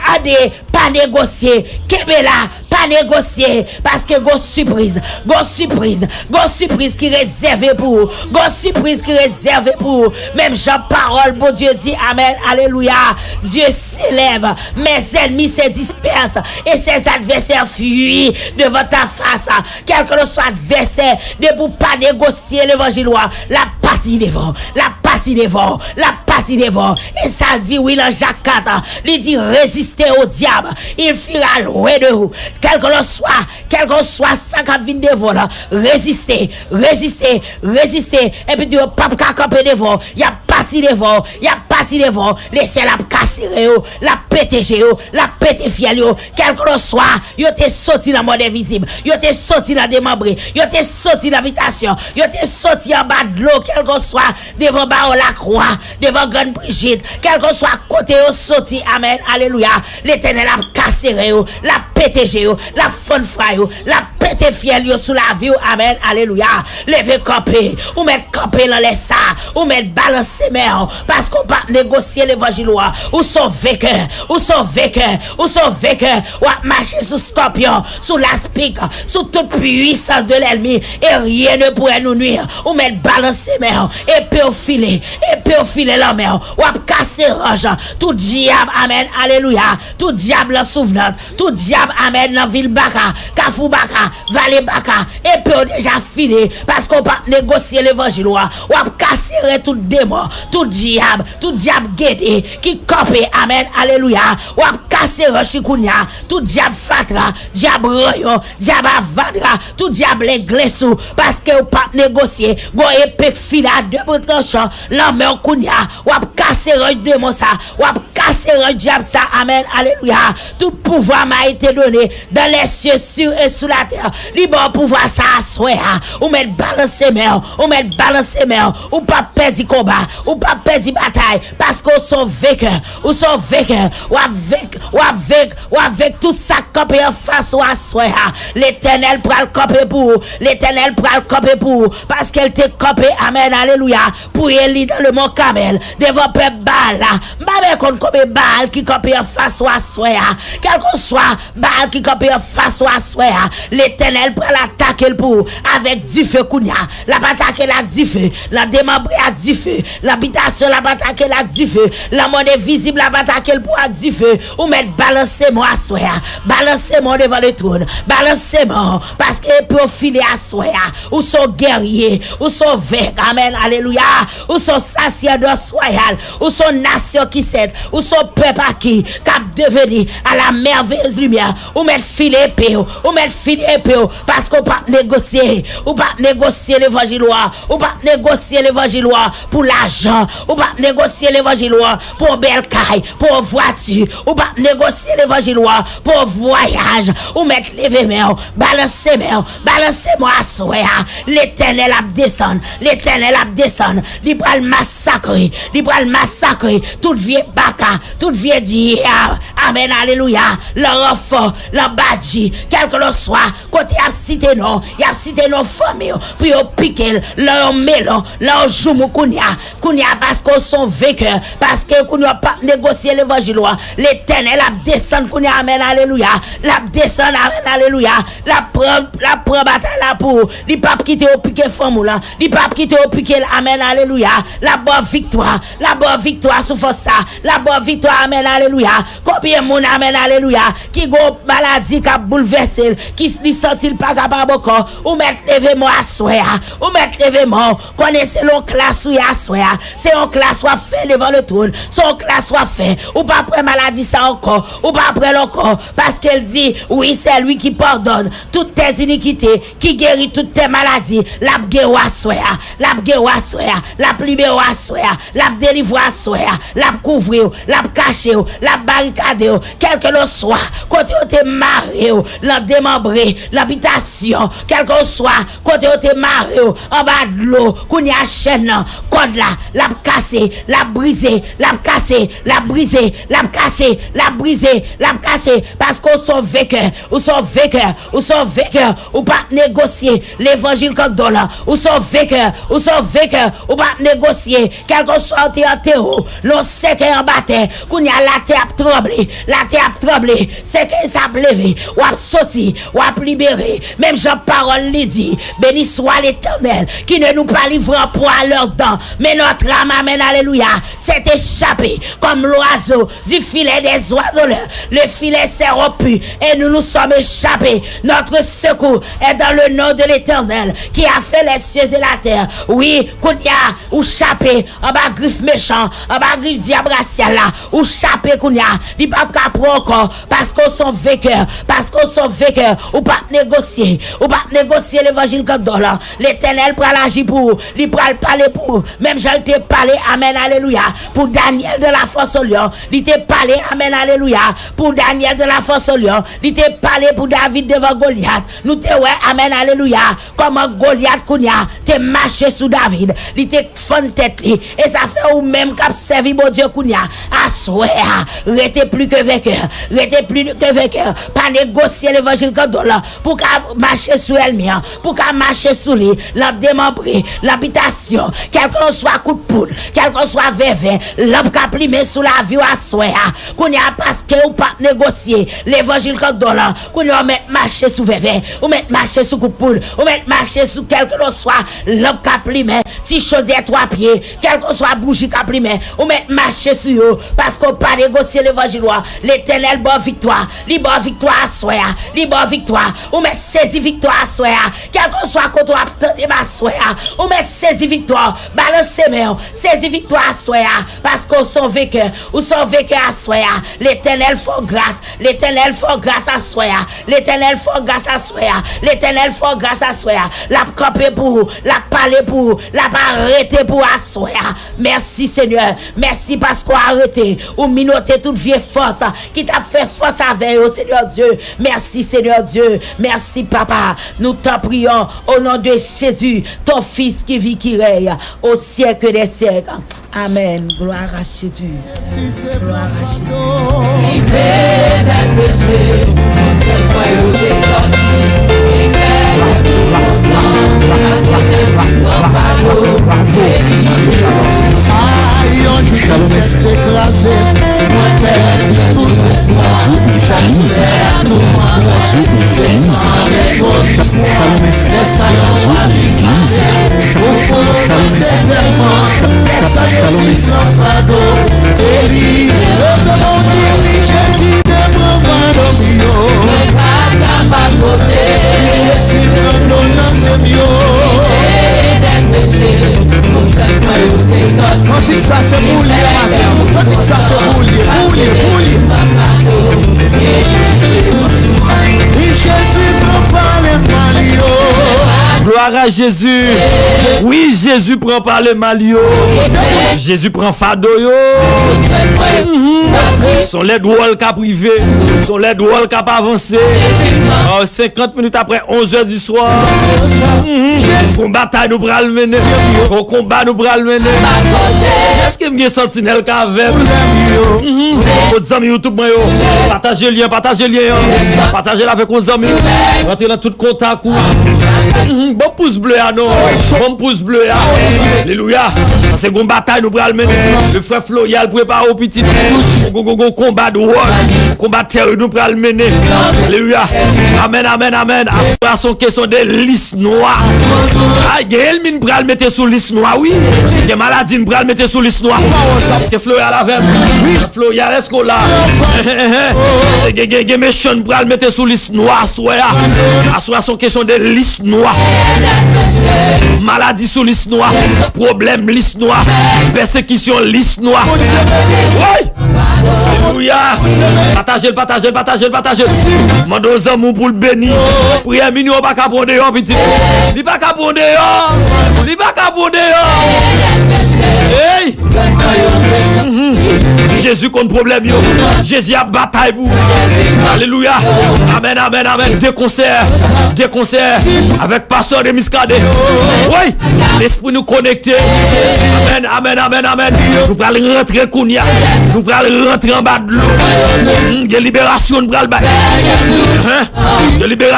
Ade, pa negosye, kenbe la, pa negosye, paske gon sipriz, gon sipriz, gon sipriz ki rezève pou ou, gon sipriz ki rezève pou ou. Menm jan pawòl Bondye di, amèn, alelouya, Dieu s'élève, mes ennemis se dispersent et ses adversaires fuient devant ta face. Kèlkelanswa advèsè, depi w pa negosye levanjil ou an, l ap pati devan w, l ap pati devan w, l ap pati devan w. E sa l di, wi, lan Jak kat, li di, résistez au diable, il fuira loin de vous. Kèlkelanswa, kèlkelanswa sa k ap vin devan w lan, reziste, reziste, reziste. Epi di yo p ap ka kanpe devan w, y ap pati devan w, y ap pati devan w. Lesyèl ap kasere yo, l ap pete je yo, l ap pete fyèl yo. Kèlkelanswa, yo te soti nan mòn envizib, yo te soti nan demanbre, yo te soti nan bitasyon, yo te soti anba dlo, kèlkelanswa, devan Bawo Lakwa, devan Grann Brijit, kèlkelanswa kote yo soti, amèn, alelouya, Letènèl ap kasere yo, l ap pete je yo, l ap fann fwa yo, l ap pete fyèl yo sou lavi w, amèn, alelouya. Leve kanpe, ou mèt kanpe lan lè sa, ou mèt balanse men w, paske w p ap negosye levanjil ou an, ou se yon venkè, ou se yon venkè, ou se yon venkè, w ap mache sou skòpyon, sou laspik, sou tout pwisans de lènmi, et rien ne pourrait nous nuire. Ou mèt balanse men w, epe w file, epe w file lan men w, w ap kase ròch, tout dyab, amèn, alelouya, tout dyab lan Souvnant, tout dyab, amèn, nan vil Baka, Kafou Baka, Vale Baka, epe w deja file, paske w p ap negosye levanjil ou an, w ap kasere tout demon, tout dyab, tout dyab gede ki kanpe, amèn, alelouya, w ap kase ròch li kounya, tout dyab fatra, dyab ranyon, dyab avadra, tout dyab lenglesou, paske w p ap negosye, gon epe k file a de boutranchan, lan men w kounya, w ap kase ròch demon sa, w ap Kase ran dyab sa, amèn, alelouya. Tout pouvwa m'a été donné dans les cieux, sur et sous la terre. Li ba w pouvwa sa aswè a. Ou mèt balanse men w, ou mèt balanse men w. Ou p ap pèdi konba, ou p ap pèdi batay, paske w se yon venkè, ou se yon venkè. W ap venk, w ap venk, w ap venk tout sa k kanpe anfas ou aswè a. Letènèl pral kanpe pou ou, Letènèl pral kanpe pou ou, paske l te kanpe, amèn, alelouya, pou Eli dans le mont Carmel, devan pèp Baal la. M pa bezwen konn konbyen Baal ki kanpe anfas ou aswè a. Kèlkeswa Baal ki kanpe anfas ou aswè a, Letènèl pral atake l pou ou avèk dife kounye a. L ap atake l ak dife, l ap demanbre ak dife, nan bitasyon l ap atake l ak dife, nan mond envizib l ap atake l pou ak dife. Ou mèt balanse men w aswè a. Balanse men w devan letwòn. Balanse men w, paske epe w file aswè a. Ou se yon gèrye. Ou se yon vèk. Amèn. Alelouya. Ou se yon sasèdòs wayal. Ou se yon nasyon ki sent. Ou se yon pèp aki k ap deveni à la merveilleuse lumière. Ou mèt file epe w. Ou mèt file epe w. Paske w p ap negosye. Ou p ap negosye levanjil ou an. Ou p ap negosye levanjil ou an pou lajan. Ou p ap negosye levanjil ou an pou yon bèl kay, pou yon vwati. Ou p ap negosye levanjil ou an pou yon vwayaj. Ou mèt leve men w, balanse men w, balanse men w aswè a. Letènèl ap desann, Letènèl ap desann. Li pral masakre, li pral masakre tout vye baka, tout vye dyab. Amèn, alelouya. Lan ranfò, lan badji, kèlkeswa kote y ap site non, y ap site non fanmi w pou yo pike l lan yon melon, lan yon joumou kounye a. Kounye a, paske w se yon venkè, paske kounye a w p ap negosye levanjil ou an. Letènèl ap desann kounye a, amèn, alelouya. L ap desann, amèn, alelouya. L ap pran, l ap pran batay la pou ou. Li p ap kite yo pike fanm ou lan. Li p ap kite yo pike l, amèn, alelouya. L ap ba w viktwa, l ap ba w viktwa sou fòs sa. L ap ba w viktwa, amèn, alelouya. Konbyen moun, amèn, alelouya, ki gon maladi k ap boulvèse l, ki li santi l pa kapab ankò? Ou mèt leve men w aswè a. Ou mèt leve men w. Konnen se yon klas ou ye aswè a. Se yon klas w ap fè devan letwòn. Se yon klas w ap fè. Ou p ap wè maladi sa ankò. Ou p ap wè l ankò. Paske l di, oui, c'est lui qui pardonne toutes tes iniquités, qui guérit toutes tes maladies. L ap geri w aswè a. L ap geri w aswè a. L ap libere w aswè a. L ap delivre w aswè a. L ap kouvri w. L ap kache w. L ap barikade w. Kèlkeswa kote yo te mare w, lan demanbre, lan bitasyon, kèlkeswa kote yo te mare w, anba dlo, kounye a chèn nan, kòd la, l ap kase, l ap brize, l ap kase, l ap brize, l ap kase, l ap brize, l ap kase, paske w se yon venkè, ou se yon venkè, ou se yon venkè, ou p ap negosye levanjil k anndan w lan, ou se yon venkè, ou se yon venkè, ou p ap negosye, kèlkeswa yo te antere w, lan yon sèkèy anba tè, kounye a latè ap tranble, latè ap tranble, sèkèy sa ap leve, w ap soti, w ap libere, menm jan pawòl li di, Béni soit l'Éternel, qui ne nous pas livre en proie à leurs dents, mais notre âme, amèn, alelouya, s'est échappée comme l'oiseau du filet des oiseleurs. Le filet s'est rompu et nous nous sommes échappés. Notre secours est dans le nom de l'Éternel qui a fait les cieux et la terre. Wi, kounye a, ou chape anba grif mechan, anba grif dyab rasyal la. Ou chape kounye a. Li p ap ka pran w ankò, paske w se yon venkè, paske w se yon venkè. Ou p ap negosye, ou p ap negosye levanjil k anndan w lan. Letènèl pral aji pou ou. Li pral pale pou ou. Menm jan l te pale, amèn, alelouya, pou Daniel dans la fosse au lion. Li te pale, amèn, alelouya, pou Daniel dans la fosse au lion. Li te pale pou David devan Golyat. Nou te wè, amèn, alelouya, kòman Golyat kounye a te mache sou David. Li te fann tèt li. E sa fè ou menm k ap sèvi Bondye kounye a, aswè a, rete pli ke venkè. Rete pli ke venkè. Pa negosye levanjil k anndan w lan pou w ka mache sou ènmi an, pou w ka mache sou li, lan demanbre, lan bitasyon, kèlkeswa kout poud, kèlkeswa vèvè, lanp k ap limen sou lavi w aswè a. Kounye a, paske ou p ap negosye levanjil k anndan w lan, kounye a w mèt mache sou vèvè, ou mèt mache sou kout poud, ou mèt mache sou kèlkeswa lanp k ap limen, ti chodyè twa pye, kèlkeswa bouji k ap limen, ou mèt mache sou yo, paske w pa negosye levanjil ou an. Letènèl ba w viktwa, li ba w viktwa aswè a, li ba w viktwa. Ou mèt sezi viktwa aswè a, kèlkeswa kote w ap tande m aswè a, ou mèt sezi viktwa w. Balanse men w, sezi viktwa aswè a, paske w se yon venkè, ou se yon venkè aswè a. Letènèl fè w gras, Letènèl fè w gras aswè a. Letènèl fè w gras aswè a. Letènèl fè w gras aswè a. L ap kanpe pou ou. L ap pale pou ou. L ap arete pou ou aswè a. Mèsi, Senyè. Mèsi paske w arete. Ou minote tout vye fòs ki t ap fè fòs avè yo, Senyè Dye. Mèsi, Senyè Dye. Mèsi, Papa. Nous t'en prions au nom de Jésus, ton Fils qui vit, qui règne au siècle des siècles. Amen. Gloire à Jésus. Gloire à Jésus. Libre d'être péché, tout tel mwen yo te sòti. Li fè lè nou kontan, paske Jezi pran fado. Shalom F M. Radyo Legliz la. Radyo Legliz la. Shalom F M. Radyo Legliz la. Sha- sha- Shalom F M. Sha- sha- Shalom F M. Kantik sa se pou li maten. Kantik sa se pou li, pou li, pou li. Glwa a Jezi. Wi, Jezi pran pale mal yo. Jezi pran fado yo. Mhm. Se yon lè dwòl k ap rive. Se yon lè dwòl k ap avanse. Ah, senkant minit apre onz è di swa. Mhm. Gon batay nou pral mennen. Gon konba nou pral mennen. Èske m gen santinèl k avè m? Mhm. Kot zanmi YouTube mwen yo? Pataje lyen, pataje lyen an. Pataje l avèk yon zanmi. Rantre nan tout kontak ou. Mhm. Bon, pous ble a non. Bon, pous ble a. Alelouya. Sa se gon batay nou pral mennen. Le frè Floryal, prepare w, pitit. Gon, gon, gon konba dwòl. Konba tèrib nou pral mennen. Alelouya. Amèn, amèn, amèn. Aswè a se yon kesyon de lis nwa. Ay, gen ènmi n pral mete sou lis nwa, wi. Gen maladi n pral mete sou lis nwa. Paske Floryal avè m. Floryal, èske w la? Se gen, gen, gen mechan n pral mete sou lis nwa aswè a. Aswè a se yon kesyon de lis nwa. Maladi sou lis nwa. Pwoblèm lis nwa. Pèsekisyon lis nwa. Woy! Alelouya! Pataje l, pataje l, pataje l, pataje l. Mande yon zanmi w pou l beni. Priyè minye w pa ka pran w deyò, pitit. Li pa ka pran w deyò. Li pa ka pran w deyò. Hey! Mhm. Jezi konn pwoblèm yo. Jezi ap batay pou ou. Alelouya. Amèn, amèn, amèn. De konsè. De konsè. Avèk pastè de Miskaden. Woy! Lespri nou konekte. Amèn, amèn, amèn, amèn. Nou pral rantre kounye a. Nou pral rantre anba dlo. Hmm, gen liberasyon nou pral bay. Hein? Gen liberasyon.